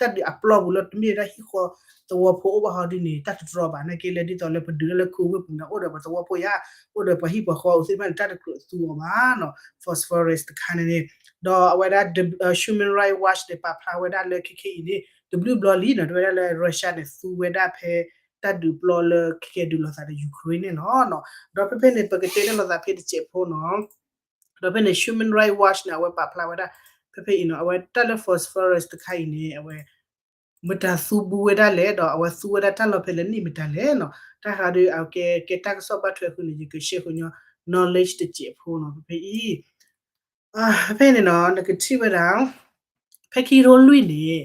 တၢ်ဒုးအပျီပူၤလၢတမ့ၢ်ဝဲဒၣ်ဟံၣ်ဃီသဝီဖိအိၣ်ဘၣ်ဟီဒ်န့ၣ် တၢ်တတြီဘၣ် နာ်က့လၢဒ်သိးလၢပဒုးတၢ်လၢ Covid ပူၤန့ၣ် အိၣ်ဒီးပှၤသဝီဖိယါ အိၣ်ဒီးပှၤဟံၣ်ပှၤဃီအိၣ်သ့ၣ်တဖၣ်န့ၣ် တၢ်တကြၢးသူအီၤဘၣ်နီၤ phosphorus တခါန့ၣ်န့ၣ် ဒီးအဝဲဒၣ် Human Rights Watch န့ၣ် ပာ်ဖျါဝဲဒၣ်လၢခဲခဲအံၤန့ၣ် တဘျုးဘျီလံနီၤ တဲဝဲဒၣ်လၢ Russia န့ၣ် သူဝဲဒၣ်ဖဲတၢ်ဒုးပျီလၢကကဲဒုးလိာ်သးဒီး Ukraine န့ၣ်လီၤ. ဒီးဖဲဖဲန့ၣ် ပကတဲန့ၢ်လိာ်သးဖဲတစဲးဖိနီၤ ဒီးဖဲန့ၣ် Human Rights Watch န့ၣ် အဝဲပာ်ဖျါဝဲဒၣ် ဖဲဖဲအံၤနီၤ အဝဲတၢ်လၢ phosphorus တခါအံၤန့ၣ် အဝဲ မတၤသူဘူးဝဲဒၣ်လဲၣ် ဒီးအဝဲသူဝဲဒၣ်တၢ်လီၢ်ဖဲလဲၣ်န့ၣ်မတၤလဲၣ်နီၤ တၢ်ဃးဒီးအကဲ ကဲတၢ်ကစီၣ်ဘၣ်ထွဲအဃိန့ၣ် ယက share ဃုာ်ညီ knowledge တစဲးဖိနီၤ ဖဲဖဲအံၤ ဖဲဖဲန့ၣ်နီၤ နကထံၣ်ဝဲဒၣ် ဖဲခံကထိလွံၢ်န့ၣ်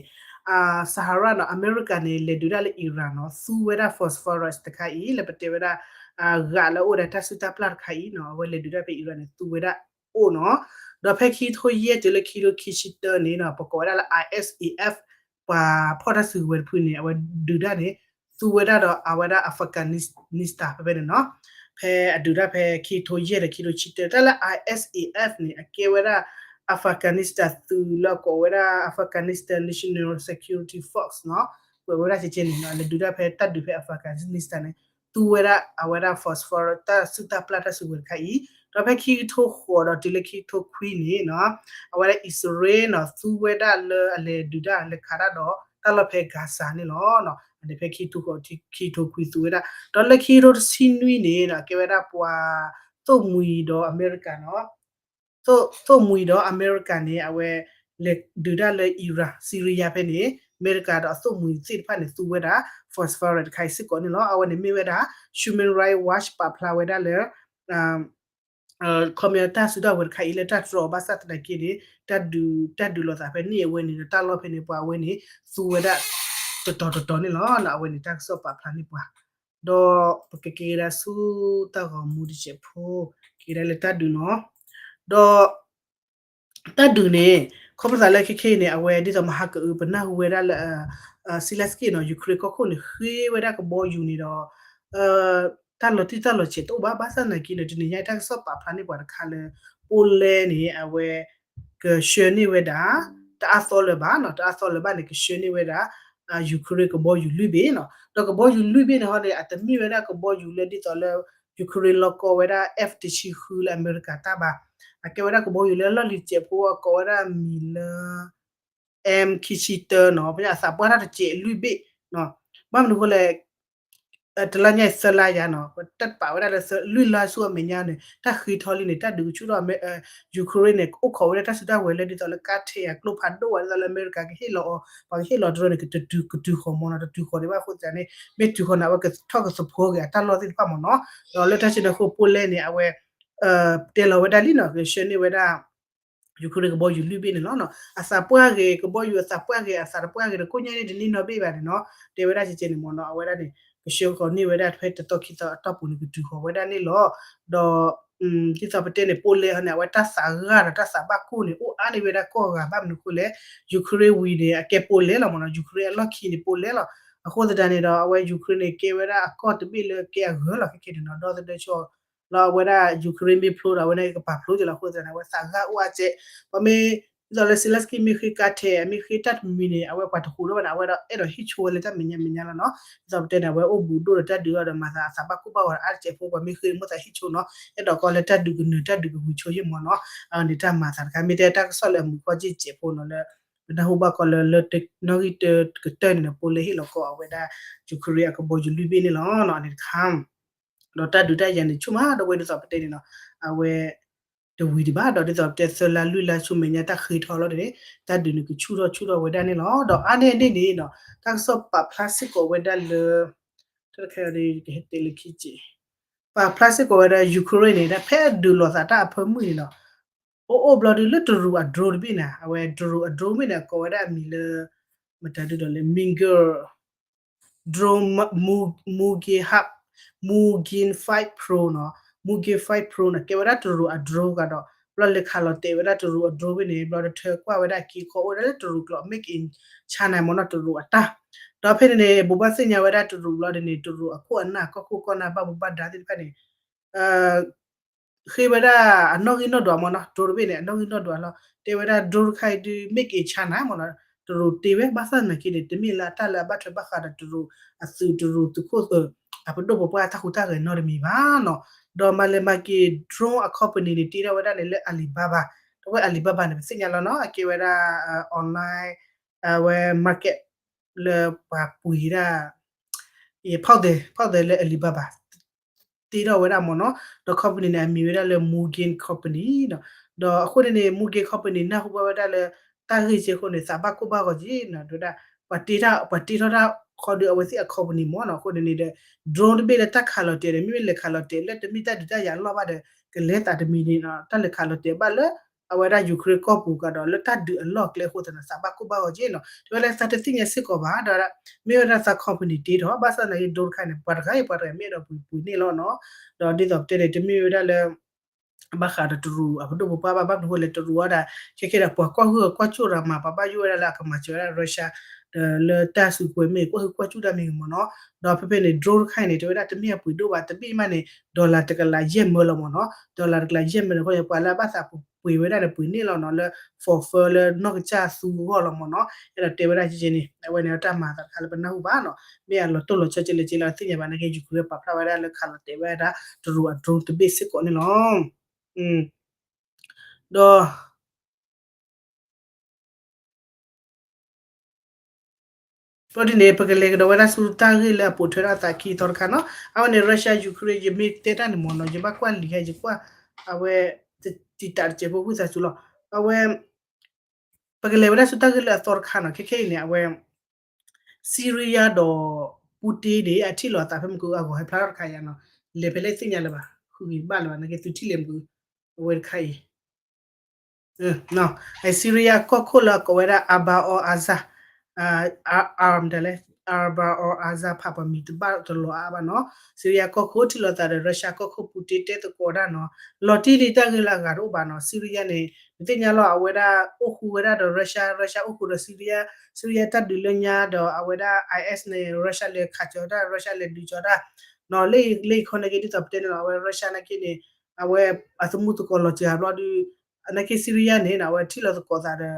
Sahara နီၤ အမဲရကၤန့ၣ် လဲၤဒုးတၢ်လၢ Iran နီၤ သူဝဲဒၣ် phosphorus တခါအံၤ လၢပတဲဝဲဒၣ် ဂးလၢအအိၣ်ဒီးတၢ်စုၣ်တၢ်ပျၢ်တခါအံၤနီၤ အဝဲလဲၤဒုးတၢ်ဖဲ Iran န့ၣ် သူဝဲဒၣ်အိၣ်နီၤ ဒီးဖဲခံကထိယဲၢ်တုၤလၢခံကထိခံဆံတၢန့ၣ်နီၤ ပကိးဝဲဒၣ်လၢ I S A F ပှၤဖီၣ်တၢ်စုကဝဲၤတဖုန့ၣ် အဝဲဒုးတၢ်န့ၣ် သူဝဲဒၣ်ဒီးအဝဲဒၣ် Afghanistan ဖဲဖဲန့ၣ်နီၤ ဖဲအဒုးတၢ်ဖဲခံကထိယဲၢ်ဒီးခံကထိဆံတၢ တၢ်လၢ I S A F န့ၣ် အကဲဝဲဒၣ် Afghanistan သုးလၢအကိးဝဲဒၣ် Afghanistan National Security Force နီၤ ကွဲးဝဲဒၣ်ကကဲန့ၣ်နီၤ လဲၤဒုးတၢ်ဖဲတၢ်ဒုးဖဲ Afghanistan န့ၣ် သူဝဲဒၣ်အဝဲဒၣ် phosphorus တၢ်စုၣ်တၢ်ပျၢ်တၢ်စုကဝဲၤတခါအံၤ ဒီးဖဲခံကထိဃိးဒီးတုၤလၢခံကထိခွံန့ၣ်နီၤ အဝဲဒၣ်အံၣ်စရ့လးနီၤ သူဝဲဒၣ်လၢအလဲၤဒုးတၢ်လဲၤခးတၢ်ဒီး တၢ်လီၢ်ဖဲ Gaza န့ၣ်လီၤ. ဖဲခံကထိဃိး ခံကထိခွံသူဝဲဒၣ် ဒီးလၢခံကထိတဆံနွံန့ၣ်နီၤ ကဲဝဲဒၣ်ပှၤ သိၣ်မှံၤဒီးအမဲရကၤနီၤ သိၣ်မှံၤဒီးအမဲရကၤန့ၣ် အဝဲ လဲၤဒုးတၢ်လၢ Iraq Syria ဖဲန့ၣ် အမဲရကၤဒီးအသိၣ်မှံၤသ့ၣ်တဖၣ်န့ၣ် သူဝဲဒၣ် phosphorus တခါအံၤစ့ၢ်ကီးန့ၣ်လီၤ. အဝဲန့ၣ်မ့ၢ်ဝဲဒၣ် Human Rights Watch ပာ်ဖျါဝဲဒၣ်လၢ ခီပညီတၢ်စုတၢ်ဝဲၤတခါအံၤလၢတၢ်တြီဘၣ်ဆၣ်သနာ်က့န့ၣ် တၢ်ဒုး တၢ်ဒုးလိာ်သးဖဲန့ၣ်အဝဲန့ၣ်ဒီးတၢ်လီၢ်ဖဲန့ၣ် ပှၤအဝဲန့ၣ် သူဝဲဒၣ် တတီၤတတီၤန့ၣ်လီၤ. အဝဲန့ၣ်တၢ်ကစီၣ်ပာ်ဖျါန့ၢ်ပှၤ ဒီးပကက့ၤကဒါဆူတၢ်ဂီၤမူတစဲးဖိ က့ၤကဒါလၢတၢ်ဒုးနီၤ ဒီး တၢ်ဒုးန့ၣ် ခီဖျိသးလၢခဲခဲအံၤန့ၣ် အဝဲဒ်သိးမဟါကအု ပနၢ်ဟူဝဲဒၣ်လၢ Zelenskyy နီၤ Ukraine ကီၢ်ခိၣ်န့ၣ် ဃ့ဝဲဒၣ်ကဘီယူၤန့ၣ်ဒီး တၢ်လီၤတံၢ်တၢ်လီၤဆဲးတအိၣ်ဘၣ် ဘၣ်ဆၣ်သနာ်က့န့ၣ် တနံၤညါတၢ်ကစီၣ်ပာ်ဖျါန့ၢ်ပှၤတခါလၢ Poland န့ၣ် အဝဲ ကဆှၢန့ၢ်ဝဲဒၣ် တအါသီလၢၤဘၣ်နီၤ တအါသီလၢၤဘၣ်န့ၣ် ကဆှၢန့ၢ်ဝဲဒၣ် Ukraine ကဘီယူၤလွံၢ်ဘ့ၣ်နီၤ ဒီးကဘီယူၤလွံၢ်ဘ့ၣ်န့ၣ်ဟီန့ၣ် အတမ့ၢ်ဝဲဒၣ်ကဘီယူၤလၢဒ်သိးလၢ Ukraine လီၢ်ကီၢ်ဝဲဒၣ် F တဆံဃုလၢအမဲရကၤတၢ်ဘၣ် အကဲဝဲဒၣ်ကဘီယူၤလၢလီၢ်လံၤစဲးဖိအကိးဝဲဒၣ်မံၤလၢ M ခံဆံတၢနီၤ ဖဲအသးပှၢ်တၢ်တစဲးလွံၢ်ဘ့ၣ်နီၤ ဘၣ်မနုၤအဃိလဲၣ် တလါညါအံၤသၢလါယါနီၤ တၢ်ပာ်ဝဲဒၣ်လၢလွံၢ်လါဆူအမဲာ်ညါန့ၣ် တၢ်ဃ့ထီလံန့ၣ် တၢ်ဒုးကဆူၣ်ထီၣ် Ukraine န့ၣ် အိၣ်ခိးဝဲဒၣ်တၢ်စုတၢ်ဝဲၤလၢဒ်သိးလၢကါထဲအကျိဖးဒိၣ်ဝဲဒ်သိးလၢအမဲရကၤကဟ့ၣ်လီၤအီၤ ပှၤကဟ့ၣ်လီၤတရၢန့ၣ် ကတတုၤကတုၤဃီၤမီၤနီၤ တတုၤဃီၤဒံးဘၣ်အဃိသတးန့ၣ် မ့ၢ်တုၤဃီၤန့ၣ် အဝဲကထီၣ်ကသဖှိက့ၤအတၢ်လီၢ်သ့ၣ်တဖၣ်မီၤနီၤ ဒီးလၢတၢ်စံးန့ၣ်အဃိ Poland န့ၣ် အဝဲ တဲလီၤဝဲဒၣ်လံနီၤ ကဆှၢန့ၢ်ဝဲဒၣ် Ukraine ကဘီယူၤလွံၢ်ဘ့ၣ်န့ၣ်လီၤနီၤ အသးပှၢ်ဂ့ၤ ကဘီယူၤအသးပှၢ်ဂ့ၤ အသးတပှၢ်ဂ့ၤဒီးကိးညါန့ၣ်တန့ၢ်နီတဘ့ၣ်ဘၣ်န့ၣ်နီၤ တဲဝဲဒၣ်ကကဲန့ၣ်မီၤနီၤ အဝဲဒၣ်န့ၣ် ကဆှၢဃီၤန့ၢ်ဝဲဒၣ်ဖဲတသီခံသီအတီၢ်ပူၤန့ၣ် ကတုၤဃီၤဝဲဒၣ်န့ၣ်လီၤ ဒီး ဒ်သိးပတဲန့ၣ် Poland ဟီန့ၣ် အဝဲတၢ်သးဂၢ်ဒီးတၢ်သးဘၣ်ကိၢ်န့ၣ် အိၣ်အါန့ၢ်ဝဲဒၣ်ကီၢ်ဂၤ ဘၣ်မနုၤအဃိလဲၣ် Ukraine ဝံၤန့ၣ် အကဲ Poland လီၤမီၤနီၤ Ukraine အလီၢ်ခံန့ၣ် Poland လီၤ အဃိသတးန့ၣ်ဒီး အဝဲ Ukraine န့ၣ် ကဲဝဲဒၣ်အကီၢ်တဘ့ၣ်လၢကဲအဂၢၤလီၤ ခဲခဲန့ၣ်နီၤ ဒီသဒၢဆီ လီၤအဝဲဒၣ် Ukraine မ့ၢ်ဖျိဒီး အဝဲန့ၣ်ကပာ်ဖျိက့ၤလီၤ အဃိသတးန့ၣ် အဝဲသးဂၢ်အိၣ်အါကဲး ပှၤမ့ၢ် ဒ်သိးလၢ Zelenskyy မ့ၢ်ဃ့ကါထဲ မ့ၢ်ဃ့တၢ်တမံၤန့ၣ် အဝဲပှၤတဟူးထီၣ်ဘၣ်န့ၣ် အဝဲဒီးအဲၣ်ဒိးဟံၣ်ဆိဝဲလၢတၢ်မဲာ်ညါမဲာ်ညါလီၤနီၤ ဒ်သိးပတဲန့ၣ် အဝဲအိၣ်ဘူးဒိၣ်ဒီးတၢ်ဒုးအီၤဒီးမၤသးအသးဘၣ်ကိၢ်ဘၣ်ဂီၤဒီးအါတကဲးဖိ ပှၤမ့ၢ်ဃ့မ့ၢ်သးဟံၣ်ဆိနီၤ အဲၣ်ဒိးကီလၢတၢ်ဒုးကနၢၤတၢ်ဒုးကဝံၤဆိယ့ၢ်မီၤနီၤ အန့ၣ်တၢ်မၤသးတခါ မ့ၢ်တဲတၢ်ကစီၣ်လၢအမုာ်ခီၣ်က့ၢ်ကဲးဖိနီၤလၢ ပနၢ်ဟူဘၣ်ကီလၢ လၢနီၣ်ဂံၢ်တၢကတၢၢ်န့ၣ် Poland ဟ့ၣ်လီၤကီးအဝဲဒၣ် Ukraine အကဘီယူၤလွံၢ်ဘ့ၣ်န့ၣ်လီၤနီၤ အန့ၣ်တခါ ဒီးတၢ်ဒုးတၢ်ယၤန့ၣ် ဆူၣ်မးဒီးဝဲဒ်သိးပတဲန့ၣ်နီၤ အဝဲ တဝံၤဒံးဘၣ်ဒီးဒ်သိးပတဲသၢလါလွံၢ်လါဆူမဲာ်ညါတၢ်ဃ့ထီလီၤန့ၣ် တၢ်ဒုးန့ၣ်ကဆူၣ်ထီၣ်ဆူၣ်ထီၣ်ဝဲဒၣ်န့ၣ်လီၤ ဒီးအါန့ၢ်န့ၣ်န့ၣ်နီၤ တၢ်ကစီၣ်ပာ်ဖျါစ့ၢ်ကီးဝဲဒၣ်လၢ တၢ်တခါဒီး ယကဟဲတဲလၢခံက့ၢ် ပာ်ဖျါစ့ၢ်ကီးဝဲဒၣ် Ukraine န့ၣ် ဒ်ဖဲအဒုးလိာ်သးတၢ်အဖၢမုၢ်န့ၣ်နီၤ အိၣ်အိၣ်ဘျီဒုးလၢတရူးအ drone တဘ့ၣ်န့ၣ် အဝဲ drone အ drone ဘ့ၣ်န့ၣ် အကိးဝဲဒၣ်အမံၤလၢ မတၤဒုဒီးလၢ Minger drone Mugen Hub Mugen five Pro နီၤ Mugen five Pro န့ၣ် ကဲဝဲဒၣ်တရူးအ drone ဂၤဒီး ဘျီလဲၤခးလီၤတဲာ်ဝဲဒၣ်တရူးအ drone ဘ့ၣ်န့ၣ် ဘျီတထၢကွၢ်ဝဲဒၣ်က့ၤခီအိၣ်ဝဲဒၣ်လၢတရူးကျိာ် Made in China မ့ၢ်နီၤ တရူးအတၢ် ဒီးဖဲန့ၣ်န့ၣ် ဘိးဘၣ်သ့ၣ်ညါဝဲဒၣ်တရူးဘျီဒ်န့ၣ် တရူးအခိၣ်အနၢ် ကီၢ်ခိၣ်ကီၢ်နၢ် ဘၣ်မူဘၣ်ဒါသ့ၣ်တဖၣ်န့ၣ် ဃ့ဝဲဒၣ်အနီၣ်ဂံၢ်နီၣ်ဒွးမ့ၢ်နီၤ drone တဘ့ၣ်န့ၣ် အနီၣ်ဂံၢ်နီၣ်ဒွးလီၤ တဲဝဲဒၣ် drone တခါအံၤဒုး Made in China မ့ၢ်နီၤ တရူးတ့ဝဲ ဘၣ်ဆၣ်သနာ်က့န့ၣ် တမ့ၢ်လၢအတၢ်လၢအဘၣ်ထွဲဘၣ်ဃးဒီးတရူး အသုးတရူးသုးခိၣ် အပဒိၣ်ပပှၢ်တၢ်ဟူးတၢ်ဂဲၤနီတမံၤဘၣ်နီၤ ဒီးမၤလဲၤမၤက့ၤ drone အ company န့ၣ် တ့ထီၣ်ဝဲဒၣ်န့ၣ်လၢ Alibaba ဒီးဝဲ Alibaba န့ၣ် ပသ့ၣ်ညါလီၤနီၤ အကဲဝဲဒၣ် online အဝဲ market လၢပှၤပှ့ၤဒၣ် ဖီၣ်သဲး ဖီၣ်သဲးလၢ Alibaba တ့ထီၣ်ဝဲဒၣ်မ့ၢ်နီၤ, ဒီး company န့ၣ် အမံၤဝဲဒၣ်လၢ Mugen Company နီၤ, ဒီးအဃိန့ၣ်န့ၣ် Mugen Company နၢ်ဟူဘၣ်ဝဲဒၣ်လၢ တၢ်ဂ့ၢ်ကဲအဃိန့ၣ် သးဘၣ်ကိၢ်ဘၣ်ဂီၤက့နီၤ, ဒ်ဝဲဒၣ် ပှၤတ့ထီၣ် ပှၤတ့ထီၣ်တၢ်ခီဒုးအဝဲသ့ၣ်အ company မ့ၢ်နီၤ, အဃိန့ၣ်န့ၣ်ဒီး drone တဘ့ၣ်လၢတၢ်ခးလီၤတဲာ်ဒီး မ့မ့ၢ်လဲၤခးလီၤတဲာ်လၢတမ့ၢ်တၢ်ဒုးတၢ်ယၤအလီၢ်ဘၣ်ဒီး ကလဲၤသးတမံၤန့ၣ်နီၤ, တၢ်လဲၤခးလီၤတဲာ်ဘၣ်လၢ အဝဲဒၣ် Ukraine ကီၢ်ပူၤကဒီးလၢတၢ်ဒုးအလီၢ်ကျဲအဃိသတးန့ၣ် သးဘၣ်ကိၢ်ဘၣ်ဂီၤက့နီၤ, တဲဝဲလၢသးတသ့ၣ်ညါစ့ၢ်ကီးဘၣ်ဒီး မ့ၢ်ဝဲဒၣ်သး company တ့ထီၣ် ဘၣ်ဆၣ်သနာ်က့ drone တခါန့ၣ် ပှၤတဂၤအံၤပှၤတဂၤမ့ၢ်အဲၣ်ဒိးပှ့ၤပှ့ၤန့ၢ်လီၤနီၤ, ဒီးဒ်သိးပတဲန့ၣ် တမ့ၢ်ဝဲဒၣ်လၢ ဘၣ်ဃးဒီးတရူးအပဒိၣ်ပပှၢ်ဘၣ်, ဘၣ်မနုၤအဃိလဲၣ် တရူးအံၤဒီး ခဲခဲဒီး ပှၤကွၢ်ဟုၣ်ကွၢ်စူၣ်ဒီးမၤ ပှၤဘၣ်ယိၣ်ဝဲဒၣ်လၢအကမၤစၢၤဝဲဒၣ် Russia ဒီးလၢတၢ်စုကဝဲၤမ့ၢ် ကွၢ်ဟုၣ်ကွၢ်စူၣ်တၢ်မ့ၢ်ဂ့ၤမ့ၢ်နီၤ, ဒီးဖဲဖဲန့ၣ် drone တခါအံၤန့ၣ် တဲဝဲဒၣ်တမ့ၢ်အပှ့ၤဒိၣ်ဘၣ်, တဘ့ၣ်မးန့ၣ် dollar တကလးယဲၢ်မၢလီၤမ့ၢ်နီၤ, dollar တကလးယဲၢ်မၢန့ၣ်အဃိ ပှၤလၢအဘၣ်သးပှ့ၤဝဲဒၣ်န့ၣ် ပှ့ၤန့ၢ်လီၤနီၤ, လၢ forfeit လၢနီၢ်ကစၢ်သူအဂီၢ်လီၤမ့ၢ်နီၤ, အဲၣ်ဒိးတဲဝဲဒၣ်ကဲန့ၣ် အဝဲန့ၣ်တၢ်မၤအသးတခါလၢပနၢ်ဟူဘၣ်နီၤ, မ့ၢ်အလီၤတိၢ်လီၤဆီကဲလဲၣ်ကဲလဲၣ် တသ့ၣ်ညါဘၣ်နာ်က့ Ukraine ပာ်ဖျါဝဲဒၣ်လၢခးလီၤတဲာ်ဝဲဒၣ်တရူးအ drone တဘ့ၣ်စ့ၢ်ကီးန့ၣ်လီၤ, ဒီး ဘျီဒ်န့ၣ် ပကလဲၤကဒီးဝဲဒၣ်ဆူတၢ်ဂ့ၢ်လၢအပိာ်ထွဲထီၣ်အသးခံသီတခါနီၤ, အဝဲန့ၣ် Russia Ukraine ယမ့ၢ်တဲတၢ်န့ၣ်မ့ၢ်နီၤ, ယဘၣ်ကွၢ်လံာ်ဟဲ ယကွၢ် အဝဲ တံာ်တာ်တစဲးဖိဝံသးစူၤလီၤ, အဝဲ ပကလဲၤဝဲဒၣ်ဆူတၢ်ဂ့ၢ်လၢအသီတခါနီၤ, ခဲခဲအံၤန့ၣ် အဝဲ Syria ဒီး Putin န့ၣ် အထံၣ်လိာ်အသးဖဲမုၢ်ကၢအဂီၢ် ဟဲဖျါထီၣ်တခါယါနီၤ, လဲၤဖဲလဲၣ်သ့ၣ်ညါလၢၤဘၣ်, ဃုဂ့ၤဘၣ်လၢၤဘၣ် နာ်က့သုထံၣ်လဲၤမုၢ်ကၢ အဝဲတခါအံၤ Syria ကီၢ်ခိၣ်လၢအကိးဝဲဒၣ် Abar al Azza, Abar al Azza ဖးပှၤမံၤတဘၣ်တလီၤအါဘၣ်နီၤ, Syria ကီၢ်ခိၣ်ထံၣ်လိာ်သးဒီး Russia ကီၢ်ခိၣ် Putin တဲသကိးတၢ်နီၤ, လီၤတံၢ်လံတၢ်ဂ့ၢ်လၢအဂၤတအိၣ်ဘၣ်နီၤ, Syria န့ၣ် နသ့ၣ်ညါလီၤ အဝဲဒၣ်အိၣ်ဃူဝဲဒၣ်ဒီး Russia, Russia အိၣ်ဃူဒီး Syria, Syria တၢ်ဒုးလၢညါဒီး အဝဲဒၣ် IS န့ၣ် Russia လဲၤခးကၠီၤတၢ် Russia လဲၤဒုးကၠီၤတၢ်နီၤ, လၢယခီနာ်က့ ဒ်သိးပတဲန့ၣ်လီၤ အဝဲ Russia နာ်က့န့ၣ် အဝဲအသမူသကိးလီၤစှၤဘျီဒုး နာ်က့ Syria န့ၣ်နီၤ အဝဲထံၣ်လိာ်သကိးသးဒီး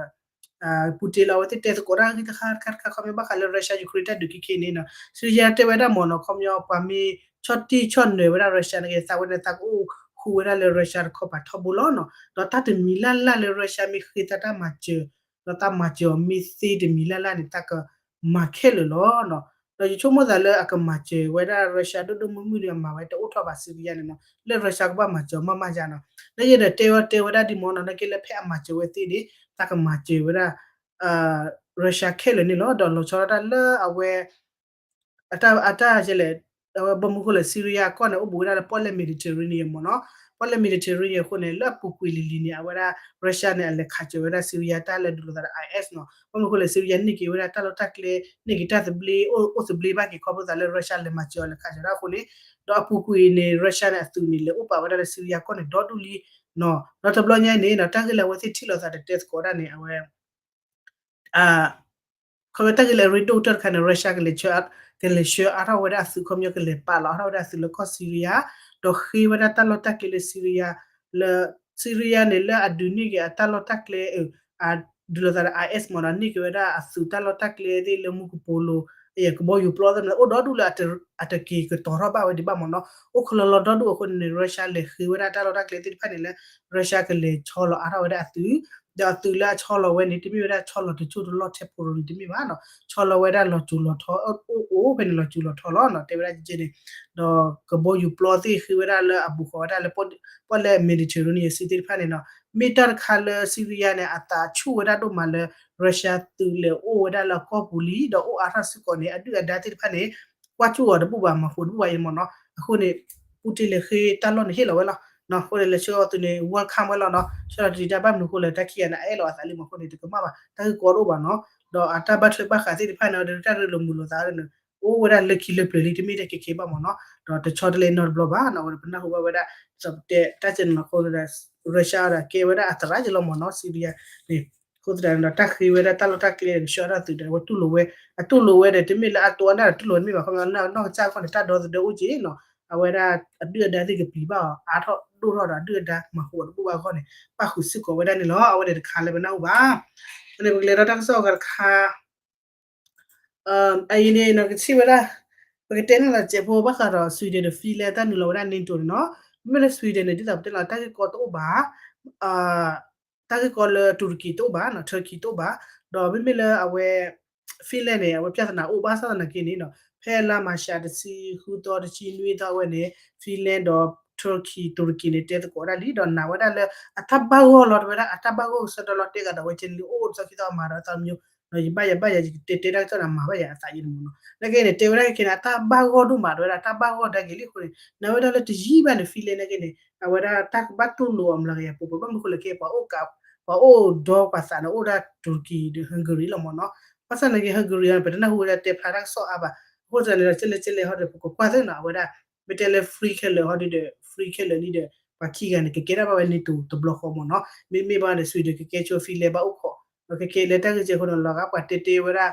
Putin လီၤ အဝဲသ့ၣ်တဲသကိးတၢ်ဂ့ၢ်တခါတခါတခါ ခီပညီဘၣ်ဃးလၢ Russia Ukraine တၢ်ဒုးခဲခဲအံၤန့ၣ်နီၤ, Syria တဲဝဲဒၣ်မ့ၢ်နီၤ ခီပညီ ပှၤမ့ၢ်ဆီၣ်တံၢ်ဆီၣ်နၢၤဝဲဒၣ် Russia နာ်က့ သးဝဲန့ၣ် သးကအိၣ်ဃူဝဲဒၣ်လၢ Russia တခီပၤထီဘိလီၤနီၤ, ဒီးတၢ်တမံၤလၢ်လၢ်လၢ Russia မ့ၢ်ဃ့သးတၢ်မၤစၢၤ ဒီးတၢ်မၤစၢၤအီၤမ့ၢ်သ့တမံၤလၢ်လၢ်န့ၣ် သးကမၤခဲလၢာ်လီၤနီၤ, ဒီးယဆိကမိၣ်သးလၢအကမၤစၢၤဝဲဒၣ် Russia ဒိၣ်ဒိၣ်မုၢ်မုၢ်ဒီး အမၤဝဲတအိၣ်ထီၣ်ဘၣ် Syria န့ၣ်နီၤ, လၢ Russia ကဘၣ်မၤစၢၤအီၤမးမးယါနီၤ, နာ်က့ဒီးတဲဝဲတဲဝဲဒၣ်ဒ်မ့ၢ်နီၤ နာ်က့လၢဖဲအမၤစၢၤဝဲသ့န့ၣ် သးကမၤစၢၤဝဲဒၣ် Russia ခဲလၢာ်န့ၣ်လီၤ, ဒီးလီၤဆီဒၣ်တၢ်လၢအဝဲ အတၢ် အတၢ်လဲၣ် အဝဲဘီမုၢ်ဃိလဲၣ် Syria ကီၢ်န့ၣ် အိၣ်ဘူးဝဲဒၣ်လၢပီၣ်လဲၣ် Mediterranean မ့ၢ်နီၤ, ပီၣ်လဲၣ် Mediterranean အဃိန့ၣ် လၢအပူၤကွံာ်လံၤလံၤန့ၣ် အဝဲဒၣ် Russia န့ၣ် အလဲၤခးစၢၤဝဲဒၣ် Syria တၢ်လၢဒုးလိာ်သးဒီး IS နီၤ, ဘီမုၢ်ဃိလဲၣ် Syria န့ၢ်က့ၤဝဲဒၣ်တၢ်လီၢ်တၢ်ကျဲ န့ၢ်က့ၤတၢ်သဘျ့ အိၣ်သဘျ့ဘၣ်က့ၤခီဖျိသးလၢ Russia လဲၤမၤစၢၤအီၤလဲၤခးစၢၤဒၣ်အဃိန့ၣ်, ဒီးအပူၤကွံာ်န့ၣ် Russia န့ၣ် အသုးန့ၣ် လဲၤအိၣ်ပာ်ဝဲဒၣ်လၢ Syria ကီၢ်န့ၣ် ဒီဒူၣ်လံနီၤ, ဒီးတဘျီညါအံၤန့ၣ်နီၤ တၢ်ဂ့ၢ်လၢအဝဲသ့ၣ်ထံၣ်လိာ်သးဒီးတဲသကိးဒၣ်န့ၣ် အဝဲ ခီဖျိတၢ်ဂ့ၢ်လၢအရ့ဒိၣ်ကတၢၢ်တခါန့ၣ် Russia ကလဲၤဆှၢ ကလဲၤဆှၢအါထီၣ်ဝဲဒၣ်အသုး ခီပညီကလဲၤပာ်လီၤအါထီၣ်ဝဲဒၣ်အသုးလၢကီၢ် Syria ဒီးဃ့ဝဲဒၣ်တၢ်လီၢ်တၢ်ကျဲလၢ Syria လၢ Syria န့ၣ် လၢအဒုးန့ၢ်က့ၤအတၢ်လီၢ်တၢ်ကျဲ အဒုးလိာ်သးဒီး IS မ့ၢ်ဒီး န့ၢ်က့ၤဝဲဒၣ်အသုးတၢ်လီၢ်တၢ်ကျဲသ့ၣ်လၢမူကပိာ်လိၤ ကဘီယူၤပျီသ့ၣ်မနုၤ အိၣ်ဒီဒူၣ်လၢအတက့ၤကတီၤထီၣ်ဘၣ်ဝဲဒံးဘၣ်မ့ၢ်နီၤ အိၣ်ခိးလီၤလီၤဒီဒူၣ်အဃိန့ၣ် Russia လဲၤဃ့ဝဲဒၣ်တၢ်လီၢ်တၢ်ကျဲသ့ၣ်တဖၣ်န့ၣ်လၢ Russia ကလဲၤဆီလီၤအါထီၣ်ဝဲဒၣ်အသုး ဒီးအသုးလၢအဆီလီၤဝဲန့ၣ် တမ့ၢ်ဝဲဒၣ်ဆီလီၤတစိၢ်တလီၢ်ထဲဖိရူၤန့ၣ်တမ့ၢ်ဘၣ်နီၤ ဆီလီၤဝဲဒၣ်လီၤစိၤလီၤထီ အိၣ်အိၣ်ဖဲန့ၣ်လီၤစိၤလီၤထီလီၤနီၤ တဲဝဲဒၣ်ကကဲန့ၣ် ဒီးကဘီယူၤပျီသ့ၣ်ဃ့ဝဲဒၣ်လၢအဘူးဃီၤဝဲဒၣ်လၢ ပီၣ်လဲၣ် Mediterranean Sea သ့ၣ်တဖၣ်န့ၣ်နီၤ မ့ၢ်တၢ်တခါလၢ Syria န့ၣ် အသးဆူၣ်ဝဲဒၣ်ဒိၣ်မးလၢ Russia သုးလဲၤအိၣ်ဝဲဒၣ်လၢအကီၢ်ပူၤလံ ဒီးအိၣ်အါထီၣ်စ့ၢ်ကီးန့ၣ် အဒုၣ်အဒါသ့ၣ်တဖၣ်န့ၣ် ကွၢ်ကၠူၣ်အီၤတဘူၣ်ဘၣ် မၤဃိတဘူၣ်ဘၣ်အံၤမ့ၢ်နီၤ အဃိန့ၣ် Putin လဲၤဃ့တၢ်လီၢ်န့ၣ်ဟ့ၣ်လီၤဝဲလီၤ အဃိန့ၣ် လဲၤဆှၢအီၤသုးန့ၣ် welcome ဝဲလီၤနီၤ ဆှၢလီၤတံၢ်တၢ်ဘၣ်မနုၤအဃိလဲၣ် တၢ်ခံဂၤန့ၣ် အအဲၣ်လီၤအသးလံမ့ၢ်အဃိန့ၣ် တကမၣ်ဘၣ် တၢ်ဂ့ၢ်ကီတအိၣ်ဘၣ်နီၤ ဒီးအတၢ်ဘၣ်ထွဲဘၣ်ဃးသ့ၣ်တဖၣ်န့ၣ် ဒီးတၢ်ရ့လိာ်မုာ်လိာ်သးန့ၣ် အိၣ်ဝဲဒၣ်လၢခံလၢပျၢၤလံ တမ့ၢ်ထဲခဲခဲဘၣ်မ့ၢ်နီၤ ဒီးတဆီတလဲနီတဘျီဘၣ်နီၤ အဝဲပနၢ်ဟူဘၣ်ဝဲဒၣ် ဒ်သိးပတဲတၢ်ကဲန့ၣ်နီၤ အဃိဒီး Russia ဒီးကဲဝဲဒၣ်အသရၣ်ကလီၤမ့ၢ်နီၤ Syria န့ၣ် အဃိသတးန့ၣ်ဒီး တၢ်ဃ့ဝဲဒၣ်တၢ်လီၢ်တၢ်ကျဲန့ၣ် ကဆှၢအါထီၣ်သုးဒီး အဝဲတူၢ်လိာ်ဝဲ အတူၢ်လိာ်ဝဲဒီး တမ့ၢ်လၢအတိအနၢ်ဒီးတူၢ်လိာ်ဝဲတမ့ၢ်ဘၣ် ခီပညီနီၢ်ကစၢ်အဂီၢ်န့ၣ် တၢ်ဒီသဒၢအိၣ်က့ၤနီၤ အဝဲဒၣ်အဒုၣ်အဒါသ့ၣ်ကပျံၤဘၣ်အီၤ အါထီၣ်ဒိၣ်ထီၣ်ဒီး အဒုၣ်အဒါမၤဃူအီၤတဘူၣ်ဘၣ်အဂီၢ်န့ၣ် ပၣ်ဃုာ်စ့ၢ်ကီးဝဲဒၣ်န့ၣ်လီၤ အဝဲန့ၣ်တခါလၢပနၢ်ဟူဘၣ် န့ၣ်ပကလဲၤဒီးတၢ်ကစီၣ်အဂၤတခါ အအံၤန့ၣ်နီၤ ကထံၣ်ဝဲဒၣ် ပကတဲန့ၣ်လီၤ စဲးဖိဘၣ်ဃးဒီး Sweden ဒီး Finland တၢ်နုာ်လီၤဝဲဒၣ် NATO န့ၣ်နီၤ မ့မ့ၢ်လၢ Sweden န့ၣ် ဒ်သိးပတဲလီၤ တၢ်ဂ့ၢ်ကီတအိၣ်ဘၣ် တၢ်ဂ့ၢ်ကီလၢ Turkey တအိၣ်ဘၣ်နီၤ Turkey တအိၣ်ဘၣ် ဒီးမ့မ့ၢ်လၢအဝဲ Finland န့ၣ် အဝဲပြဿနာအိၣ်ဘၣ်ဆၣ်သနာ်က့န့ၣ်နီၤ ဖဲလါမၤရှးတဆံဃုသီ တဆံနွံသီဝဲန့ၣ် Finland ဒီး Turkey န့ၣ် တဲသကိးဒၣ်လံ ဒီးနာ်ဝဲဒၣ်လၢအတၢ်ဘၣ်ဂီၢ်လီၤ တဲဝဲဒၣ် အတၢ်ဘၣ်ဂီၢ်ကစၢ်ဒီးလီၤ တဲကဒီးဝဲကဲန့ၣ်လံ အိၣ်အိၣ်တသီခံသီအမၤဒီးသီတမံၤ ဒီးယဘၣ်ယၤဘၣ်ယၤ ယကတဲတဲတၢ်ကစီၣ်န့ၣ် မၤဘၣ်ယၤအသးယဲန့ၣ်မ့ၢ်နီၤ နာ်က့န့ၣ် တဲဝဲဒၣ်ခဲကဲန့ၣ် အတၢ်ဘၣ်ဂီၢ်ဒိၣ်မး တဲဝဲဒၣ် တၢ်ဘၣ်ဂီၢ်ဒၣ်က့ၤလံအဃိန့ၣ် နာ်ဝဲဒၣ်လၢတယံာ်ဘၣ်န့ၣ် Finland နာ်က့န့ၣ် အဝဲဒၣ်တၢ်ကဘၣ်တူၢ်လိာ်အီၤမလီၤကယၤပူၤ ပဘၣ်မနုၤဃိလဲၣ်ကဲ ပှၤအိၣ်ကး ပှၤအိၣ်ဒီပှၤသးန့ၣ် အိၣ်ဒၣ် Turkey ဒီး Hungary လီၤမ့ၢ်နီၤ ဘၣ်ဆၣ်နာ်က့ Hungary အံၤ ပတနၢ်ဟူဝဲဒၣ်တဲဖျါတၢ်ကစီၣ်အါဘၣ် အဃိသတးန့ၣ်ဒီး ကဲလဲၣ်ကဲလဲၣ်ဟီဒီး ပကကွၢ်သ့နီၤ အဝဲဒၣ် မ့ၢ်တဲလၢ free ခဲလၢာ်ဟီဒီး free ခဲလၢာ်လံဒီး ပှၤခံဂၤန့ၣ် ကကဲထီၣ်ဘၣ်ဝဲ NATO တဘျီဃီမ့ၢ်နီၤ မ့မ့ၢ်ဘၣ်န့ၣ် Sweden ကကဲဆိ Finland ဘၣ်အိၣ်ခိး ဒီးခဲကဲလၢတၢ်ဂ့ၢ်ကဲအဃိန့ၣ် လီၤဂာ်ပှၤတဲတဲဝဲဒၣ်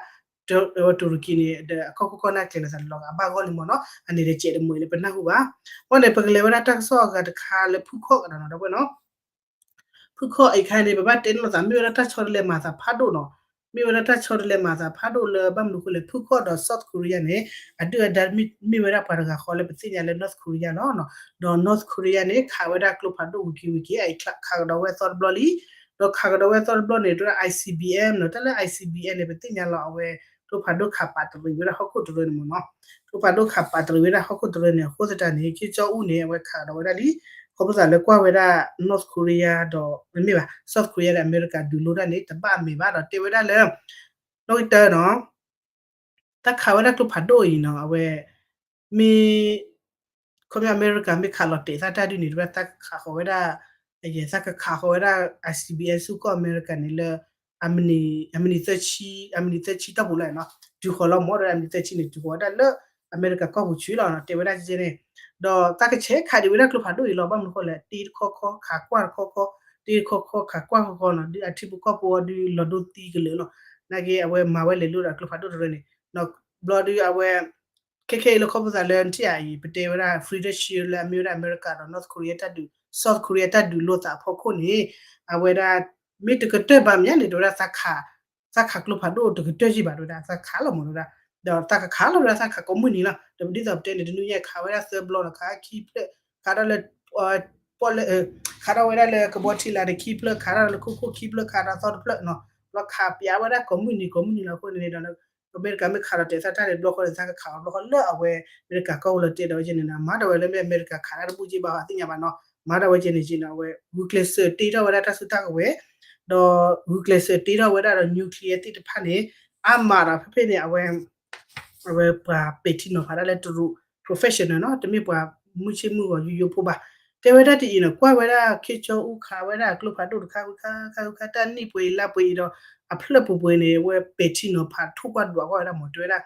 Turkey န့ၣ် ဒီးအခီၣ်ခိၣ်ကီၢ်န့ၣ်ကျဲၤလိာ်သးန့ၣ် လီၤဂာ်ဘၣ်ဂီၢ်လံမ့ၢ်နီၤ အန့ၣ်ဒီးကဲးတမှဲၤလၢပနၢ်ဟူဘၣ် အဃိန့ၣ် ပကလဲၤဝဲဒၣ်တၢ်ကစီၣ်အဂၤတခါလၢဖုခီၣ်ကဒီးနီၤ ဒီပုၢ်ဝဲၢ်နီၤ ဖုခီၣ်အခါန့ၣ် ပဘၣ်တဲန့ၢ်လိာ်သး မ့ၢ်ဝဲဒၣ်တၢ်ဆီတလဲမၤသးဖးဒိၣ်နီၤ မ့ၢ်ဝဲဒၣ်တၢ်ဆီတလဲမၤသးဖးဒိၣ်လၢဘၣ်မနုၤအဃိလဲၣ် ဖုခီၣ်ဒီး South Korea န့ၣ် အဒုၣ်အဒါမ့ၢ်ဝဲဒၣ်ပှၤတဂၤဃီလၢပသ့ၣ်ညါလၢ North Korea လီၤ ဒီး North Korea န့ၣ် ခးဝဲဒၣ်ကျိဖးဒိၣ်ဝံၤက့ၤဝံၤက့ၤ အအံၤခးကဒီးဝဲသီတဘျီလံ ဒီးခးကဒီးဝဲသီတဘျီန့ၣ် တဲဝဲဒၣ် I C B M နီၤ တၢ်လၢ I C B M န့ၣ် ပသ့ၣ်ညါလီၤအဝဲ ကျိဖးဒိၣ်ခးပာ်တရံးဝဲဒၣ်ဟီၣ်ခိၣ်တရၢန့ၣ်မ့ၢ်နီၤ ကျိဖးဒိၣ်ခးပာ်တရံးဝဲဒၣ်ဟီၣ်ခိၣ်တရၢန့ၣ် အဃိသတးန့ၣ် ခ့ကၠီအူန့ၣ် အဝဲခးကဒီးဝဲဒၣ်လံ ခီဖျိသးလၢကွၢ်ဝဲဒၣ် North Korea ဒီး မ့မ့ၢ်ဘၣ် South Korea ဒီးအမဲရကၤဒုးလိတၢ်န့ၣ် တဘၣ်အမဲာ်ဘၣ်ဒီးတဲဝဲဒၣ်လၢ နီၣ်ဂံၢ်တၢနီၤ တၢ်ခးဝဲဒၣ်ကျိဖးဒိၣ်အံၤနီၤ အဝဲ မ့ၢ် ခီပညီအမဲရကၤမ့ၢ်ခးလီၤတဲာ်သးတၢ်ဒုးန့ၣ် တဲဝဲဒၣ်သးကခးဃီၤဝဲဒၣ် ယဲသးကခးဃီၤဝဲဒၣ် I C B M ဆူကီၢ်အမဲရကၤန့ၣ်လၢ အမံးနံး အမံးနံးသၢဆံ အမံးနံးသၢဆံတီၢ်ပူၤလီၤနီၤ တုၤဃီၤလီၤမ့ၢ်ဒီး အမံးနံးသၢဆံန့ၣ် တုၤဃီၤဝဲဒၣ်လၢ အမဲရကၤကီၢ်ပူၤဆူလီၤနီၤ တဲဝဲဒၣ်ကဲန့ၣ် ဒီးသးကဆဲးခးဒံးဝဲဒၣ်ကျိဖးဒိၣ်အံၤလီၤ ဘၣ်မနုၤဃိလဲၣ် တ့တခီခီ ခးကွၢ်တခီခီ တ့တခီခီ ခးကွၢ်ဃီဃီနီၤ ဒုးအထံဖိကီၢ်ဖိအီၤဒုးလီၤဒိသံကလၢာ်လီၤ နာ်က့အဝဲမၤဝဲလဲၤလိဒီးကျိဖးဒိၣ်တရၢန့ၣ် ဘျီဒုးအဝဲ ခဲခဲအံၤလၢခီဖျိသးလၢနထံၣ်အံၤ ပတဲဝဲဒၣ် Freedom Shield လၢအမ့ၢ်ဝဲဒၣ်အမဲရကၤဒီး North Korea တၢ်ဒုး South Korea တၢ်ဒုးလိာ်သးအဖီခိၣ်န့ၣ် အဝဲဒၣ် မ့ၢ်တကတၢၢ်ဘၣ်မးန့ၣ် တဲဝဲဒၣ် သးခးကျိဖးဒိၣ်တကတၢၢ်ယံၣ်ဘၣ် တဲဝဲဒၣ် သးခးလီၤမ့ၢ်တဲဝဲဒၣ် ဒီးသးကခးလီၤ တဲဝဲဒၣ် သးခးကိးမုၢ်နံၤလီၤ ဒီးဒ်သိးပတဲန့ၣ် တနွံညါခးဝဲဒၣ်သၢဘျီလီၤ ခးခံဖျၢၣ် ခးဒီးလၢ ပီၣ်လဲၣ် ခးထီၣ်ဝဲဒၣ်လၢကဘီထံလာ်န့ၣ်ခံဖျၢၣ် ခးထီၣ်လၢခိခိၣ်ခံဖျၢၣ် ခးဒီးသီတဖျၢၣ်နီၤ ဘျီခးပျးဝဲဒၣ်ကိးမုၢ်နံၤကိးမုၢ်နံၤလီၤအဃိန့ၣ်ဒီး အမဲရကၤမ့ၢ်ခးလီၤတဲာ်သးတၢ်န့ၣ် ဘျီဃီန့ၣ် သးကခးအီၤဘျီဃီလၢအဝဲ အမဲရကၤကီၢ်ပူၤလီၤတဲာ်ဒီးဝဲကဲန့ၣ်နီၤ မၤဒီးဝဲလၢမ့ၢ်အမဲရကၤခးတၢ်တဘူၣ်က့ဘၣ်အသ့ၣ်ညါဘၣ်နီၤ မၤဒီးဝဲကဲန့ၣ်က့နီၤ အဝဲ ဂုာ်ကျဲးစၢးတ့ထီၣ်ဝဲဒၣ်တၢ်စုတၢ်ကဝဲၤ ဒီးဂုာ်ကျဲးစၢးတ့ထီၣ်ဝဲဒၣ်ဒီး nuclear သ့ၣ်တဖၣ်န့ၣ် အါမးဒီးဖဲဖဲန့ၣ် အဝဲ အဝဲပှၤပဲာ်ထံနီၤဖးဒၣ်လၢတရူး professional နီၤ တမ့ၢ်ပှၤမုၢ်ဆ့ၣ်မုၢ်ဂီၤယိယိဖိဘၣ် တဲဝဲဒၣ်ဒ်အံၤနီၤ ကွၢ်ဝဲဒၣ်ခ့ကၠီအူခးဝဲဒၣ်ကျိဖးဒိၣ်တခါဃုခါ ခါဃုခါ တၢ်နံၣ်ပှဲၤအံၤလါပှဲၤအံၤဒီး အဖျၢၣ်ပူၤပှဲၤန့ၣ် အဝဲပဲာ်ထံနီၤဖးထိၣ်ကွၢ်ဒွးကွၢ်ဝဲဒၣ်မ့ၢ်တဲဝဲဒၣ်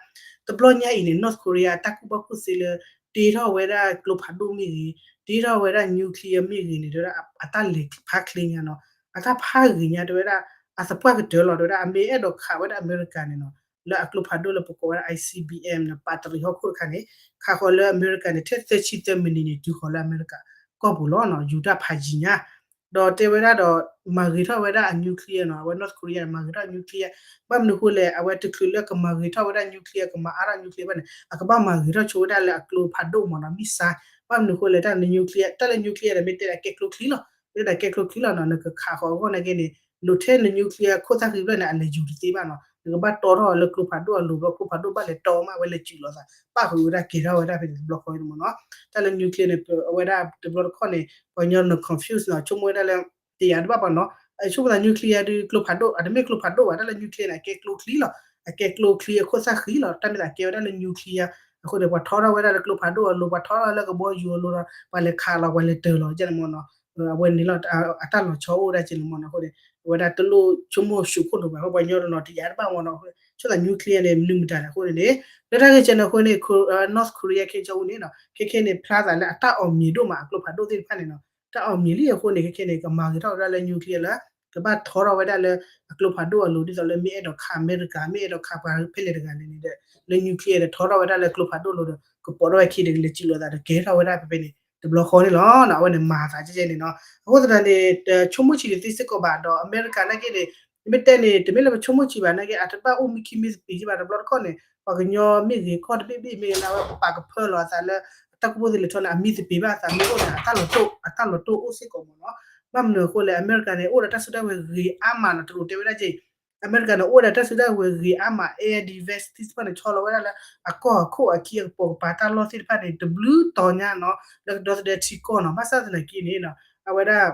တဘျီညါအံၤန့ၣ် North Korea အတၢ်ကူၣ်ဘၣ်ကူၣ်သ့လၢ တ့ထီၣ်ဝဲဒၣ်ကျိဖးဒိၣ်မ့ၢ်ဂ့ၤ တ့ထီၣ်ဝဲဒၣ် nuclear မ့ၢ်ဂ့ၤန့ၣ် တဲဝဲဒၣ် အတၢ်လဲၤဖးချ့ညါနီၤ အတၢ်ဖးဂ့ၤညါတဲဝဲဒၣ် အသပှၢ်ကတၢၢ်လီၤ တဲဝဲဒၣ် အမ့ၢ်အဲၣ်ဒိးခးဝဲဒၣ်အမဲရကၤန့ၣ်နီၤ လၢအကျိဖးဒိၣ်လၢပကိးဝဲဒၣ် I C B M န့ၣ် ပာ်တရံးဟီၣ်ခိၣ်တခါန့ၣ် ခးဃီၤလၢအမဲရကၤန့ၣ် ထဲသၢဆံသၢမံးနံးန့ၣ် တုၤဃီၤလၢအမဲရကၤကီၢ်ပူၤလီၤနီၤ ယူၤတၢ်ဖးယံၤညါ ဒီးတဲဝဲဒၣ်ဒီး မၤဂ့ၤထီၣ်ဝဲဒၣ်အ nuclear နီၤ အဝဲ North Korea န့ၣ် မၤဂ့ၤထီၣ် nuclear ဘၣ်မနုၤအဃိလဲၣ် အဝဲတချုးလၢကမၤဂ့ၤထီၣ်ဝဲဒၣ် nuclear ကမၤအါထီၣ် nuclear ဘၣ်န့ၣ် အကဘၣ်မၤဂ့ၤထီၣ်ဆိဝဲဒၣ်လၢအကျိဖးဒိၣ်မ့ၢ်နီၤ missile ဘၣ်မနုၤအဃိလဲၣ် တၢ်လၢ nuclear တၢ်လၢ nuclear န့ၣ် မ့ၢ်တဲဒၣ်ကဲကျိချံလီၤ မ့ၢ်တဲဒၣ်ကဲကျိချံလီၤနီၤ နကခးဃီၤအဂီၢ်နာ်က့န့ၣ် လိာ်ထဲန nuclear ခိၣ်သၣ်ဃံဖျၢၣ်န့ၣ် အလဲၤယူၤတသ့ဘၣ်နီၤ နကဘၣ်တီထီၣ်လၢကျိဖးဒိၣ်အလိၤ ဘျီကျိဖးဒိၣ်ဘၣ်လဲၤတီမး အဝဲလဲၤစုးလိာ်သး ပၣ်ဃုာ်ဝဲဒၣ်ကဲၤထီၣ်ဝဲဒၣ်ဖဲန့ၣ်တဘျီဃီန့ၣ်မ့ၢ်နီၤ တၢ်လၢ nuclear န့ၣ် အဝဲဒၣ်တဘျီတခီၣ်န့ၣ် ပှၤကညီန့ၣ် confuse နီၤ ဆိကမိၣ်ဝဲဒၣ်လၢ တယာ်တဘၣ်ဘၣ်နီၤ ဆိကမိၣ်သး nuclear ဒုးကျိဖးဒိၣ် အတမ့ၢ်ကျိဖးဒိၣ်ဘၣ် တၢ်လၢ nuclear န့ၣ် အကဲကျိချံလီၤ အကဲကျိချံအခိၣ်သၣ်ဃံလီၤ တၢ်မ့ၢ်သးကဲဝဲဒၣ်လၢ nuclear အဃိန့ၣ် ပှၤထီထီၣ်ဝဲဒၣ်လၢကျိဖးဒိၣ်အလိၤ ပှၤထီထီၣ်လၢကဘီယူၤအလိၤဒီး ပှၤလဲၤခးလီၤ ပှၤလဲၤတၢၤလီၤ ကဲန့ၣ်မ့ၢ်နီၤ အဝဲန့ၣ်လီၤ အတၢ်လီၤဆီအိၣ်ဒၣ်ကဲန့ၣ်မ့ၢ်နီၤ အဃိန့ၣ် အဝဲဒၣ်တလိၣ်ဆိကမိၣ်ဆူးခိၣ်လိာ်ဘၣ် ပှၤကညီတနီၤတယာ်တဘၣ်မ့ၢ်နီၤ ဆိကမိၣ်သး nuclear န့ၣ် မနုၤမတၤလဲၣ်အဃိန့ၣ်န့ၣ် လၢတၢ်ဂ့ၢ်ကဲန့ၣ်အဃိန့ၣ် North Korea ခဲကၠီအူန့ၣ်နီၤ ခဲခဲန့ၣ် ဖျါသးလၢအတၢ်အီၣ်မံၤဒိၣ်မး အကျိဖးဒိၣ်သ့ၣ်တဖၣ်န့ၣ်နီၤ တၢ်အီၣ်မံၤလံအဃိန့ၣ် ခဲခဲန့ၣ် ကမၤဂ့ၤထီၣ်ဝဲဒၣ်လၢ nuclear လၢ ကဘၣ်ထီထီၣ်ဝဲဒၣ်လၢ အကျိဖးဒိၣ်အလိၤ ဒ်သိးလၢမ့ၢ်အဲၣ်ဒိးခးအမဲရကၤ မ့ၢ်အဲၣ်ဒိးခးပှၤဖဲလဲၣ်တဂၤန့ၣ်န့ၣ်ဒီး လၢ nuclear ဒီးထီထီၣ်ဝဲဒၣ်လၢကျိဖးဒိၣ်လိၤဒီး ကပိာ်ထီၣ်ဝဲခံဒီးကလဲၤစုးလိာ်သးဒီးကဲထီၣ်ဝဲဒၣ်ဖဲဖဲန့ၣ် တဘျီဃီန့ၣ်လီၤ. အဝဲန့ၣ်မၤသးကဲကဲန့ၣ်နီၤ အဃိသတးန့ၣ် တဆိကမိၣ်ဆံးတသ့စ့ၢ်ကီးဘၣ်ဒီး အမဲရကၤနာ်က့န့ၣ် မ့ၢ်တဲန့ၣ် တမ့ၢ်လၢပဆိကမိၣ်ဆံးဘၣ်နာ်က့ အတဘၣ်အိၣ်မံခံမံသပ့ၤက့ဘၣ် တဘျီတခီၣ်န့ၣ် ပှၤကညီမ့ၢ်ဂ့ၤ ကီၢ်တဘ့ၣ်ဘ့ၣ်မ့ၢ်ဂ့ၤ လၢအဝဲပာ်ကဖၢလီၤအသးလၢ တၢ်ကူၣ်ဘၣ်ကူၣ်သ့လဲၤထီၣ်န့ၣ် အမံသပ့ၤဘၣ်အသးမ့ၢ်အိၣ်န့ၣ် အတၢ်လီၤတိၢ် အတၢ်လီၤတိၢ်အိၣ်စ့ၢ်ကီးမ့ၢ်နီၤ ဘၣ်မနုၤအဃိလဲၣ် အမဲရကၤန့ၣ် အိၣ်ဒီးတၢ်စုတၢ်ဝဲၤဂ့ၤအါမးနီၤ တရူးတဲဝဲဒၣ်က့ အမဲရကၤန့ၣ် အိၣ်ဝဲဒၣ်တၢ်စုတၢ်ကဝဲၤဂ့ၤအါမး air defense သ့ၣ်တဖၣ်န့ၣ် ဆီလီၤဝဲဒၣ်လၢအကီၢ်အခိၣ်အခံအကပိာ်ကပၤတၢ်လီၢ်သ့ၣ်တဖၣ်န့ၣ် တဘျုးတီၤညါနီၤ လၢကဒီသဒၢထံကီၢ်နီၤ ဘၣ်ဆၣ်သနာ်က့န့ၣ် အဝဲဒၣ်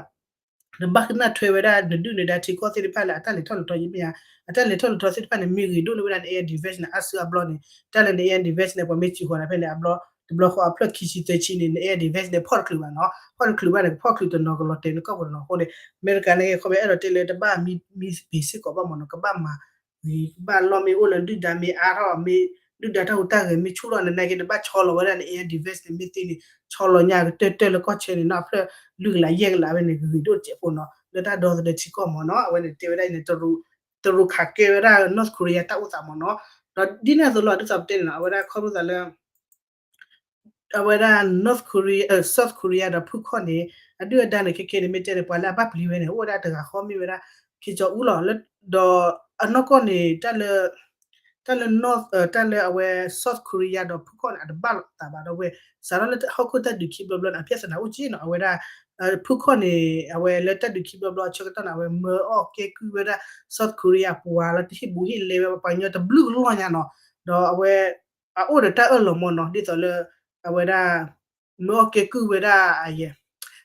နဘၣ်ကနၣ်ထွဲဝဲဒၣ် နဒုၣ်နဒါထံကီၢ်သ့ၣ်တဖၣ်လၢအတၢ်လဲၤထီၣ်လဲၤထီယံၤမ့ၢ်ဧါ, အတၢ်လဲၤထီၣ်လဲၤထီသ့ၣ်တဖၣ်န့ၣ် မ့ၢ်ဂ့ၤဒိၣ်န့ၢ်ဝဲဒၣ်န air defense န့ၣ် အါစုအါဘျီန့ၣ် တၢ်လၢန air defense န့ၣ် ပှၤမ့ၢ်စံးဃီၤနၤဖဲန့ၣ် အဘျီ တဘျီဃီအဖျၢၣ်ခံဆံသၢဆံန့ၣ် န air defense န့ၣ် ဖီၣ်တချုးဘၣ်နီၤ, ဖီၣ်တချုးဘၣ်န့ၣ် ကဖီၣ်ချုးတနီၤကလီၤတဲာ်နကီၢ်ပူၤတနီၤအဃိန့ၣ် အမဲရကၤန့ၣ် ခီမ့ၢ်အဲၣ်ဒိးတဲလၢတဘၣ်မံ မံဘ့ၣ်စ့ၢ်ကီးဘၣ်မ့ၢ်နီၤ, ကဘၣ်မၤဂ့ၤ ကဘၣ်လီၢ်မ့ၢ်အိၣ်လၢဒုၣ်ဒါမ့ၢ်အါထီၣ် မ့ၢ်ဒုၣ်ဒါတၢ်ဟူးတၢ်ဂဲၤမ့ၢ်ဆူၣ်ထီၣ်နနာ်က့ နဘၣ်ဆီလီၤဝဲဒၣ်န air defense န့ၣ် မ့ၢ်သ့န့ၣ် ဆီလီၤညါကတၢၢ်တၢၢ်လၢကီၢ်ဆၢန့ၣ်နီၤ အဖျၢၣ်လွံၢ်ကလးယဲၢ်ကလးဝဲန့ၣ် ဂ့ၤဒိၣ်စဲးဖိနီၤ လၢတၢ်ဒီသဒၢထံကီၢ်မ့ၢ်နီၤ, အဝဲန့ၣ်တဲဝဲဒၣ်အံၤန့ၣ် တရူးခးကဲဝဲဒၣ် North Korea တၢ်အိၣ်သးမ့ၢ်နီၤ, ဒီးဒ်န့ၣ်အသိးလီၤ ဒ်သိးပတဲန့ၣ်နီၤ အဝဲဒၣ်ခီဖျိသးလၢ အဝဲဒၣ် North Korea South Korea ဒီးဖုခီၣ်န့ၣ် အဒုၣ်အဒါန့ၣ် ခဲကဲန့ၣ် မ့ၢ်တဲန့ၣ် ပှၤလၢအဘၣ်ပျံၤဝဲန့ၣ် အိၣ်ဝဲဒၣ်တဂၤဃီမ့ၢ်ဝဲဒၣ် ခ့ကၠီအူလီၤ ဒီးအနီၢ်ကီၢ်န့ၣ် တၢ်လၢ တၢ်လၢ North တၢ်လၢအဝဲ South Korea ဒီးဖုခီၣ်န့ၣ် အတဘၣ်လိာ်သးဘၣ်ဒီးဝဲ စးထီၣ်လၢဟီၣ်ခိၣ်တၢ်ဒုးခံဘျီဘျီန့ၣ် အပြဿနာအိၣ်က့နီၤ အဝဲဒၣ် ဖုခီၣ်န့ၣ် အဝဲလၢတၢ်ဒုးခံဘျီဘျီအဆၢကတီၢ်န့ၣ် အဝဲမၢအီၣ်ကဲကုၢ်ဝဲဒၣ် South Korea အပှၤလၢတဟ့ၣ်ဘူးဟ့ၣ်လဲဝဲပှၤကညီတဘျုးကလီၢ်ညါနီၤ, ဒီးအဝဲ အအိၣ်ဒီးတၢ်အၢၣ်လီၤမ့ၢ်နီၤ ဒ်သိးလၢ အဝဲဒၣ် မၢအီၣ်ကဲကုၢ်ဝဲဒၣ်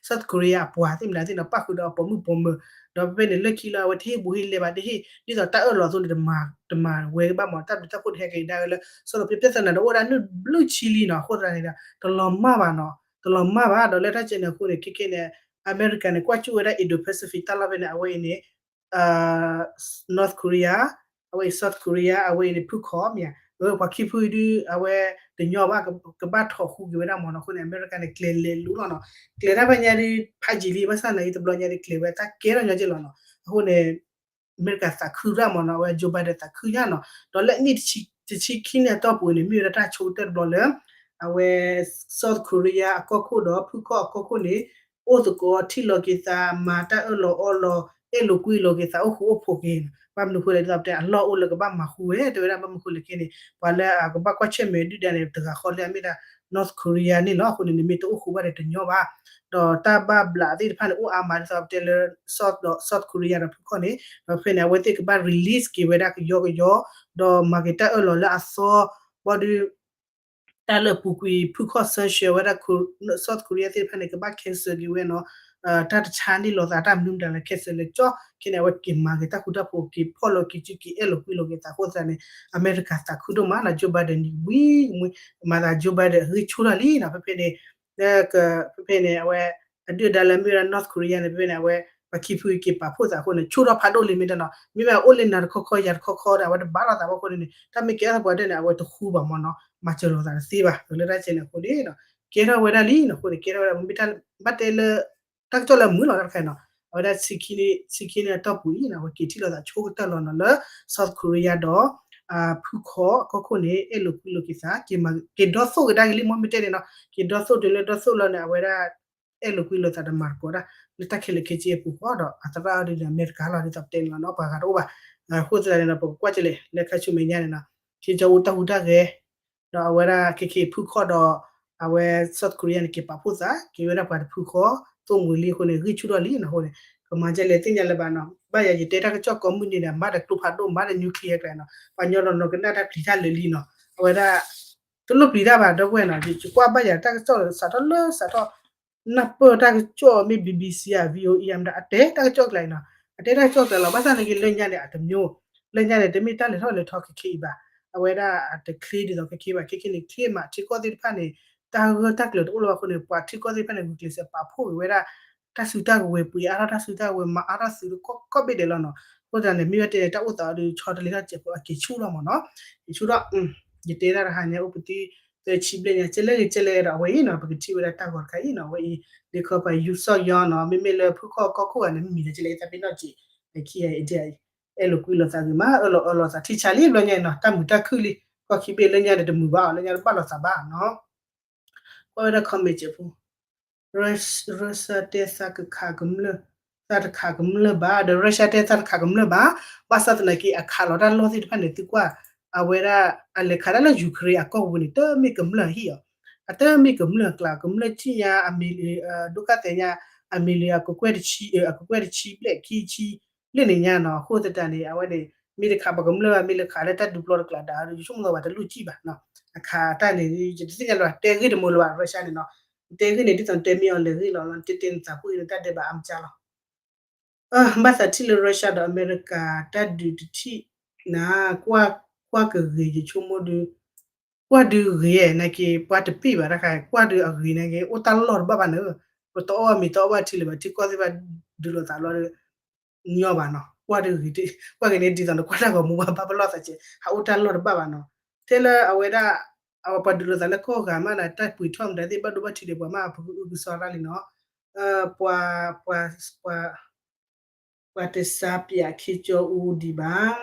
South Korea အပှၤသ့ၣ်မနုၤသ့ၣ်နီၤ ပၣ်ဃုာ်ဒီးအပိာ်မုၣ်ပိာ်မၢၤ, ဒီးဖဲဖဲန့ၣ် လၢခံလၢအဝဲတဟ့ၣ်ဘူးဟ့ၣ်လဲဘၣ် တဟ့ၣ် ဒ်သိးတၢ်အၢၣ်လီၤအသိးန့ၣ် တမၤဝဲဘၣ်မ့ၢ် တၢ်ဘျုးတၢ်ဖှိၣ်တဟဲက့ၤကဒါဝဲလၢ စီၤလီၤပျဲ ပြဿနာန့ၣ် အိၣ်ဝဲဒၣ်နုၢ်ဘျုးဆံလံနီၤ အဃိသတးန့ၣ်ဒီး တလီၤမၢ်ဘၣ်နီၤ တလီၤမၢ်ဘၣ် ဒီးလၢတၢ်ကဲန့ၣ်အဃိန့ၣ် ခဲကဲန့ၣ် အမဲရကၤန့ၣ် ကွၢ်ကၠူၣ်ဝဲဒၣ် Indo-Pacific တၢ်လီၢ်ဖဲန့ၣ် အဝဲအံၤန့ၣ် North Korea အဝဲအံၤ South Korea အဝဲအံၤန့ၣ် ဖုခီၣ်မ့ၢ်ဧါ, အဝဲပှၤခံဖုဒုး အဝဲတညီဘၣ် ကဘၣ်ထီၣ်ဃူက့ၤဝဲဒၣ်မ့ၢ်နီၤ, အဃိန့ၣ် အမဲရကၤန့ၣ် ကျဲၤလဲၤလူလီၤနီၤ, ကျဲၤတၢ်ဖဲညါဒုး ဖးယံာ်လံ ဘၣ်ဆၣ်သနာ်က့ တဘျီညါဒုး ကျဲၤဝဲတၢ်ကဲထီၣ်ညီက့လီၤနီၤ, အဃိန့ၣ် အမဲရကၤသးခုရၣ်မ့ၢ်နီၤ, အဝဲ Joe Biden သးခုညါနီၤ, ဒီးလၢနံၣ်တဆံခံန့ၣ်အတီၢ်ပူၤန့ၣ် မ့ၢ်ဝဲဒၣ်တၢ်ဆိကတၢၢ်တဘျီလၢ အဝဲ South Korea အကီၢ်ခိၣ်ဒီးဖုခီၣ်အကီၢ်ခိၣ်န့ၣ် အိၣ်သကိးထံၣ်လိာ်က့ၤသး မၤတၢ်အၢၣ်လီၤအီလီၤ အဲၣ်လိာ်ကွံလိာ်က့ၤသး အိၣ်ဃူအိၣ်ဖိးက့ၤ, ဘၣ်မနုၤဃိလဲၣ် ဒ်သိးပတဲအလီၢ်အိၣ်လၢကဘၣ်မၤဃူဝဲ တဲဝဲဒၣ် ဘၣ်မနုၤဃိလဲၣ်ခဲန့ၣ် ပှၤလၢအကဘၣ်ကွၢ်ဆၢၣ်မဲာ်ဒုၣ်ဒါန့ၣ် တဂၤဃီလၢအမ့ၢ်ဒၣ် North Korea န့ၣ်လီၤ, အဃိန့ၣ် နမ့ၢ်တအိၣ်ဃူဘၣ်ဒီးတညီဘၣ်, ဒီးတၢ်ဘၣ်ဘျးသ့ၣ်တဖၣ်န့ၣ် အိၣ်အါမး ဒ်သိးပတဲလၢ South ဒီး South Korea ဒီးဖုခီၣ်န့ၣ် ဒီးဖဲန့ၣ် အဝဲသ့ၣ်ကဘၣ် release က့ၤဝဲဒၣ်ကယီကယီ, ဒီးမၤက့ၤတၢ်အၢၣ်လီၤလၢအသီ ဘၣ်ဒီး တၢ်လၢအပူၤကွံာ် ဖုခီၣ် sanction ဝဲဒၣ် South Korea သ့ၣ်တဖၣ်န့ၣ် ကဘၣ် cancel က့ၤဝဲနီၤ, တၢ်တဆါန့ၢ်လိာ်သး တၢ်မနုၤမတၤလဲၣ် cancel လၢကၠီ, ခဲန့ၣ် အဝဲက့ၤမၤက့ၤတၢ်ဃူတၢ်ဖိး က့ၤဖီၣ်လိာ်က့ၤစုက့ၤ အဲၣ်လိာ်ကွံလိာ်က့ၤသးအဃိသတးန့ၣ် အမဲရကၤသးခုဒိၣ်မးနီၤ, Joe Biden န့ၣ် ဝံၤကမှံ မၤသး Joe Biden အဂံၢ်ဆူၣ်ထီၣ်လံနီၤ, ဖဲဖဲန့ၣ် လၢက ဖဲဖဲန့ၣ် အဝဲ အဒုၣ်ဒါလၢမ့ၢ်ဝဲဒၣ် North Korea န့ၣ် ဖဲဖဲန့ၣ် အဝဲ ပှၤခံဖုက့ၤပာ်ဖှိၣ်သးအဃိန့ၣ် ဆူၣ်ထီၣ်ဖးဒိၣ်လံမ့ၢ်တနီၤ, မ့မ့ၢ်အိၣ်လၢနၤတခီခီယၤတခီခီဒီး အဝဲတဘၣ်လိာ်သးဘၣ်အဃိန့ၣ် တၢ်မ့ၢ်ကဲထီၣ်သပှၢ်တၢၢ်န့ၣ် အဝဲတဃူဘၣ်မ့ၢ်နီၤ, မၤစၢၤလိာ်သးတသ့ဘၣ်, လၢတၢ်ကဲန့ၣ်အဃိန့ၣ် ကဲထီၣ်ဝဲဒၣ်လံနီၤ, အဃိန့ၣ် ကဲထီၣ်ဝဲဒၣ် မ့မ့ၢ်တၢ်ဘၣ်တဲလၢ တၢ်ကစီၣ်လၢအမုာ်လီၤတၢ်တခါနီၤ, အဝဲဒၣ်ဆံခံန့ၣ်အတီၢ်ပူၤအံၤနီၤ အဝဲက့ၤထံၣ်လိာ်သးဆိကတၢၢ်လီၤနီၤ လၢ South Korea ဒီး ဖုခီၣ်အကီၢ်ခိၣ်န့ၣ် အဲၣ်လိာ်ကွံလိာ်က့ၤသး က့ၤဒီသိၣ်ကဒါက့ၤလံ မ့မ့ၢ်တဲန့ၣ်နီၤ က့ၤဒီသိၣ်တုၤလၢဒီသိၣ်လီၤန့ၣ် အဝဲဒၣ် အဲၣ်လိာ်ကွံလိာ်သးဒီးမၤသကိးဒၣ် လၢတၢ်ခဲလၢာ်ခဲဆ့အပူၤဃီဒီး အသရၣ်အီၤဒ်န့ၣ် အမဲရကၤလီၤ ဒ်သိးပတဲန့ၣ်လီၤနီၤ ပှၤဂၤတအိၣ်ဘၣ်, အဃိသတးန့ၣ်ဒီး ပကကွၢ်ကလဲၣ် လၢခါဆူမဲာ်ညါန့ၣ်နီၤ ခ့ကၠီအူတၢ်ဟူးတၢ်ဂဲၤ ဒီးအဝဲဒၣ်ခဲခဲဖုခီၣ်ဒီး အဝဲ South Korea န့ၣ် က့ၤပာ်ဖှိၣ်သး က့ၤဝဲဒၣ်ပှၤတဖုဃီ သိၣ်မှံၤလံအဃိန့ၣ် ဂံၢ်ဆူၣ်ထီၣ်လံနီၤ အဃိန့ၣ် ကမၤဒ်လဲၣ်သ့ၣ်ညါလၢၤဘၣ်နီၤ ဘၣ်ယၤယတဲတၢ်ကစီၣ်ကိးမုၢ်နံၤန့ၣ် မၤဒီးကျိဖးဒိၣ် မၤဒီး nuclear ကျါနီၤ ပှၤညီနီၤနီၤကနၣ်တၢ်ပျံၤတၢ်လၢာ်လံနီၤ အဝဲဒၣ် တလိၣ်ပျံၤတၢ်ဘၣ်ဒီပုၢ်ဝဲၢ်နီၤ ယကွၢ်ဘၣ်ယၤတၢ်ကစီၣ်စးထီၣ်လၢစးထီၣ် နၢ်ပၢၢ်တၢ်ကစီၣ်မ့ၢ် BBC ဧါ VOA ဧါ မတၤ အတဲတၢ်ကစီၣ်ကျါအံၤနီၤ အတဲတၢ်ကစီၣ်ကျါလီၤ ဘၣ်ဆၣ်သနာ်က့လၢညါန့ၣ် အတမျိုး လၢညါန့ၣ် တမ့ၢ်တၢ်လဲၤထီၣ်လဲၤထီခဲခဲအံၤဘၣ် အဝဲဒၣ်အတချ့ဒ်သိးခဲခဲဘၣ် ခဲခဲန့ၣ် ချ့မး ထံကီၢ်သ့ၣ်တဖၣ်န့ၣ် တၢ်ဂၢၢ်တၢ်ကျၢၤတအိၣ်လၢၤဘၣ်အဃိန့ၣ် ပှၤထံကီၢ်သ့ၣ်တဖၣ်န့ၣ် ဂုာ်ကျဲးစၢးပာ်ဖှိၣ်က့ၤဝဲဒၣ် တၢ်စုတၢ်ကဝဲၤပှ့ၤအါထီၣ် တၢ်စုတၢ်ကဝဲၤမၤအါထီၣ်သုးတကီၢ်ဘ့ၣ်ဒဲးလီၤနီၤ အဃိသတးန့ၣ် မ့ၢ်ဝဲတဲန့ၣ် တၢ်အိၣ်သးအီၤဒုး ဆီတလဲထီၣ်စဲးဖိအက့ၤဆူၣ်ထီၣ်မးနီၤ က့ၤဆူၣ်ထီၣ် ယတဲဒၣ်တဟါညါ အိၣ်ပသံ သၢဆံဘျဲၣ်ညါ ကဲလဲၣ်ဂ့ၤကဲလဲၣ်ဒီး အဝဲအံၤနီၤ ပကထံၣ်ဝဲဒၣ်တၢ်ဂီၤတခါအံၤနီၤ အဝဲအံၤ လ့ခီပၤ ယူၤစီၣ်ယီနီၤ မ့မ့ၢ်လၢဖုခီၣ်ကီၢ်ခိၣ်ဂၤန့ၣ် မ့မ့ၢ်လၢကလဲၣ် ယသးပ့ၤနီၣ်က့ၤ ခံဂၤအံၤ အဲၣ်လိာ်ကွံလိာ်သးဂ့ၤမး အၢၣ်လီၤအၢၣ်လီၤသးထံဆါလံ ဘျီညါအံၤနီၤ တၢ်မုာ်တၢ်ခုၣ်လံ ကီၢ်ခံဘ့ၣ်လၢညါဒီးတမုာ်ဘၣ်အီၤ လၢညါတဘၣ်လိာ်သးဘၣ်နီၤ ကွၢ်ဝဲဒၣ် comment စဲးဖိ Russia တဲသးကခးကမျၢၢ် သးတခးကမျၢၢ်ဘၣ် ဒီး Russia တဲသးတခးကမျၢၢ်ဘၣ် ဘၣ်ဆၣ်သနာ်က့ အခးလီၤတၢ်လီၢ်သ့ၣ်တဖၣ်န့ၣ် သုကွၢ် အဝဲဒၣ် အလဲၤခးတၢ်လၢ Ukraine အကီၢ်ပူၤန့ၣ် တမ့ၢ်ကမျၢၢ်ဟံၣ်အီၤ အတမ့ၢ်ကမျၢၢ်အကျါ ကမျၢၢ်ဆံၣ်ညါ အမံၤလံ ဒိၣ်ကၢ်သဲညါ အမံၤလံ အကကွဲၢ်တဆံ အကကွဲၢ်တဆံဘျဲၣ်ခံဆံဘျဲၣ်န့ၣ်ညါနီၤ အဃိသတးန့ၣ် အဝဲန့ၣ် မ့ၢ်တခးပှၤကမျၢၢ်ဘၣ် မ့ၢ်လၢခးလၢတၢ်ဒုးပျီတကျးဒါဒီး ယဆိကမိၣ်သးပှၤတလူၢ်စံၣ်ဘၣ်နီၤ. အခးတၢ်န့ၣ် ယတသ့ၣ်ညါလၢၤဘၣ် တဲဂ့ၢ်တမုာ်လၢၤဘၣ် Russia န့ၣ်နီၤ. တဲဂ့ၢ်န့ၣ် ဒ်သိးတဲမ့ၢ်အီၤလဲၤဂ့ၢ်လီၤ တဲတဲနသးပှၢ်အံၤန့ၣ် တၢ်ဒဲးဘးအါမးလီၤ. ဘၣ်သးထံၣ်လၢ Russia ဒီးအမဲရကၤ တၢ်ဒုးတထံၣ်နၤ ကွၢ်ကဂ့ၤ ယဆိကမိၣ်ဒုး ကွၢ်ဒုးဂ့ၤ နာ်က့ ပှၤတပ့ၢ်ဘၣ်တခါ ကွၢ်ဒုးအဂ့ၤနာ်က့ အိၣ်တၢ်လီၢ်တဘၣ်ဘၣ်န့ၣ်, ပတအီၣ်ဘၣ်မ့ၤတအီၣ်ဘၣ်ထံလၢၤဘၣ် ထံကီၢ်သ့ၣ်တဖၣ်ဒုးလိာ်သးလီၤဒီး ညီဘၣ်နီၤ ကွၢ်ဒုးဂ့ၤ ကွၢ်က့ၤန့ၣ်ဒ်သိးနကွၢ်တၢ်ဂီၤမူဘၣ် ဘၣ်ပလီၢ်သးကဲး ဟးအိၣ်တၢ်လီၢ်တဘၣ်ဘၣ်နီၤ. ထဲလၢအဝဲဒၣ် အဝဲပှၤဒုးလိာ်သးလၢကီၢ်ဂၤမးဒီး တၢ်ပှ့ၤထီၣ်မတၤသ့ၣ် ဘၣ်ဒိဘၣ်ထံးဒီးပှၤမး ပကအုကစွါတၢ်လံနီၤ. ပှၤ ပှၤ ပှၤတစါပၠးခ့ကၠီအူဒံးဘၣ်.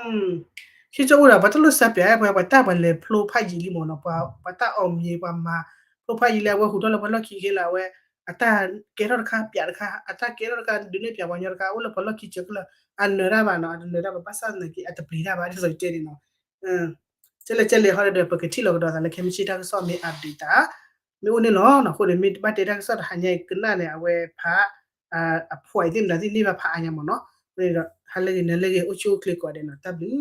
ခ့ကၠီအူဒီး ပှၤတလိၣ်စါပၠး ပှၤ ပှၤတၢ်ပှၤလဲၤဖျိဖးယံာ်လံမ့ၢ်နီၤ, ပှၤတၢ်အီၣ်မ့ၤ ပှၤမၤဖျိဖးယံာ်လံ အဝဲဟူးထီၣ်လၢပှၤလီၢ်ခံခဲလၢာ် အဝဲ အတၢ်ကဲထီၣ်တခါပၠးတခါ အတၢ်ကဲထီၣ်တခါ ဒုးနဲၣ်ပၠးပှၤညီတခါ အိၣ်လၢပှၤလီၢ်ခံစၢၤခဲလၢာ် အနၢၤတၢ်ဘၣ်နီၤ အတနၢၤတၢ်ဘၣ် ဘၣ်ဆၣ်သနာ်က့ အတပျံၤတၢ်ဘၣ် ဒ်သိးတဲန့ၣ်နီၤ. ကဲလဲၣ်ကဲလဲၣ် ဟီဒီး ပကထံၣ်လီၤကဒီးသးလၢခဲမုၢ်ဆ့ၣ်တၢ်ကစီၣ်မ့ၢ် update တၢ် မ့ၢ်အိၣ်န့ၣ်လီၤ. အဃိန့ၣ် မ့ၢ်ဘၣ်တဲတၢ်ကစီၣ်တဟါညါအံၤကနၣ်န့ၣ် အဝဲဖး အဖှီၣ်အံၤသ့ၣ်မတၤသ့ၣ်န့ၢ်ဘၣ်ဖးအါညါမ့ၢ်နီၤ. အဃိန့ၣ်ဒီး ဟါလၢဂ့ၤ နၤလၢဂ့ၤ အိၣ်ဆူၣ်အိၣ်ချ့ကိးဂၤဒဲးနီၤ တၢ်ဘျုး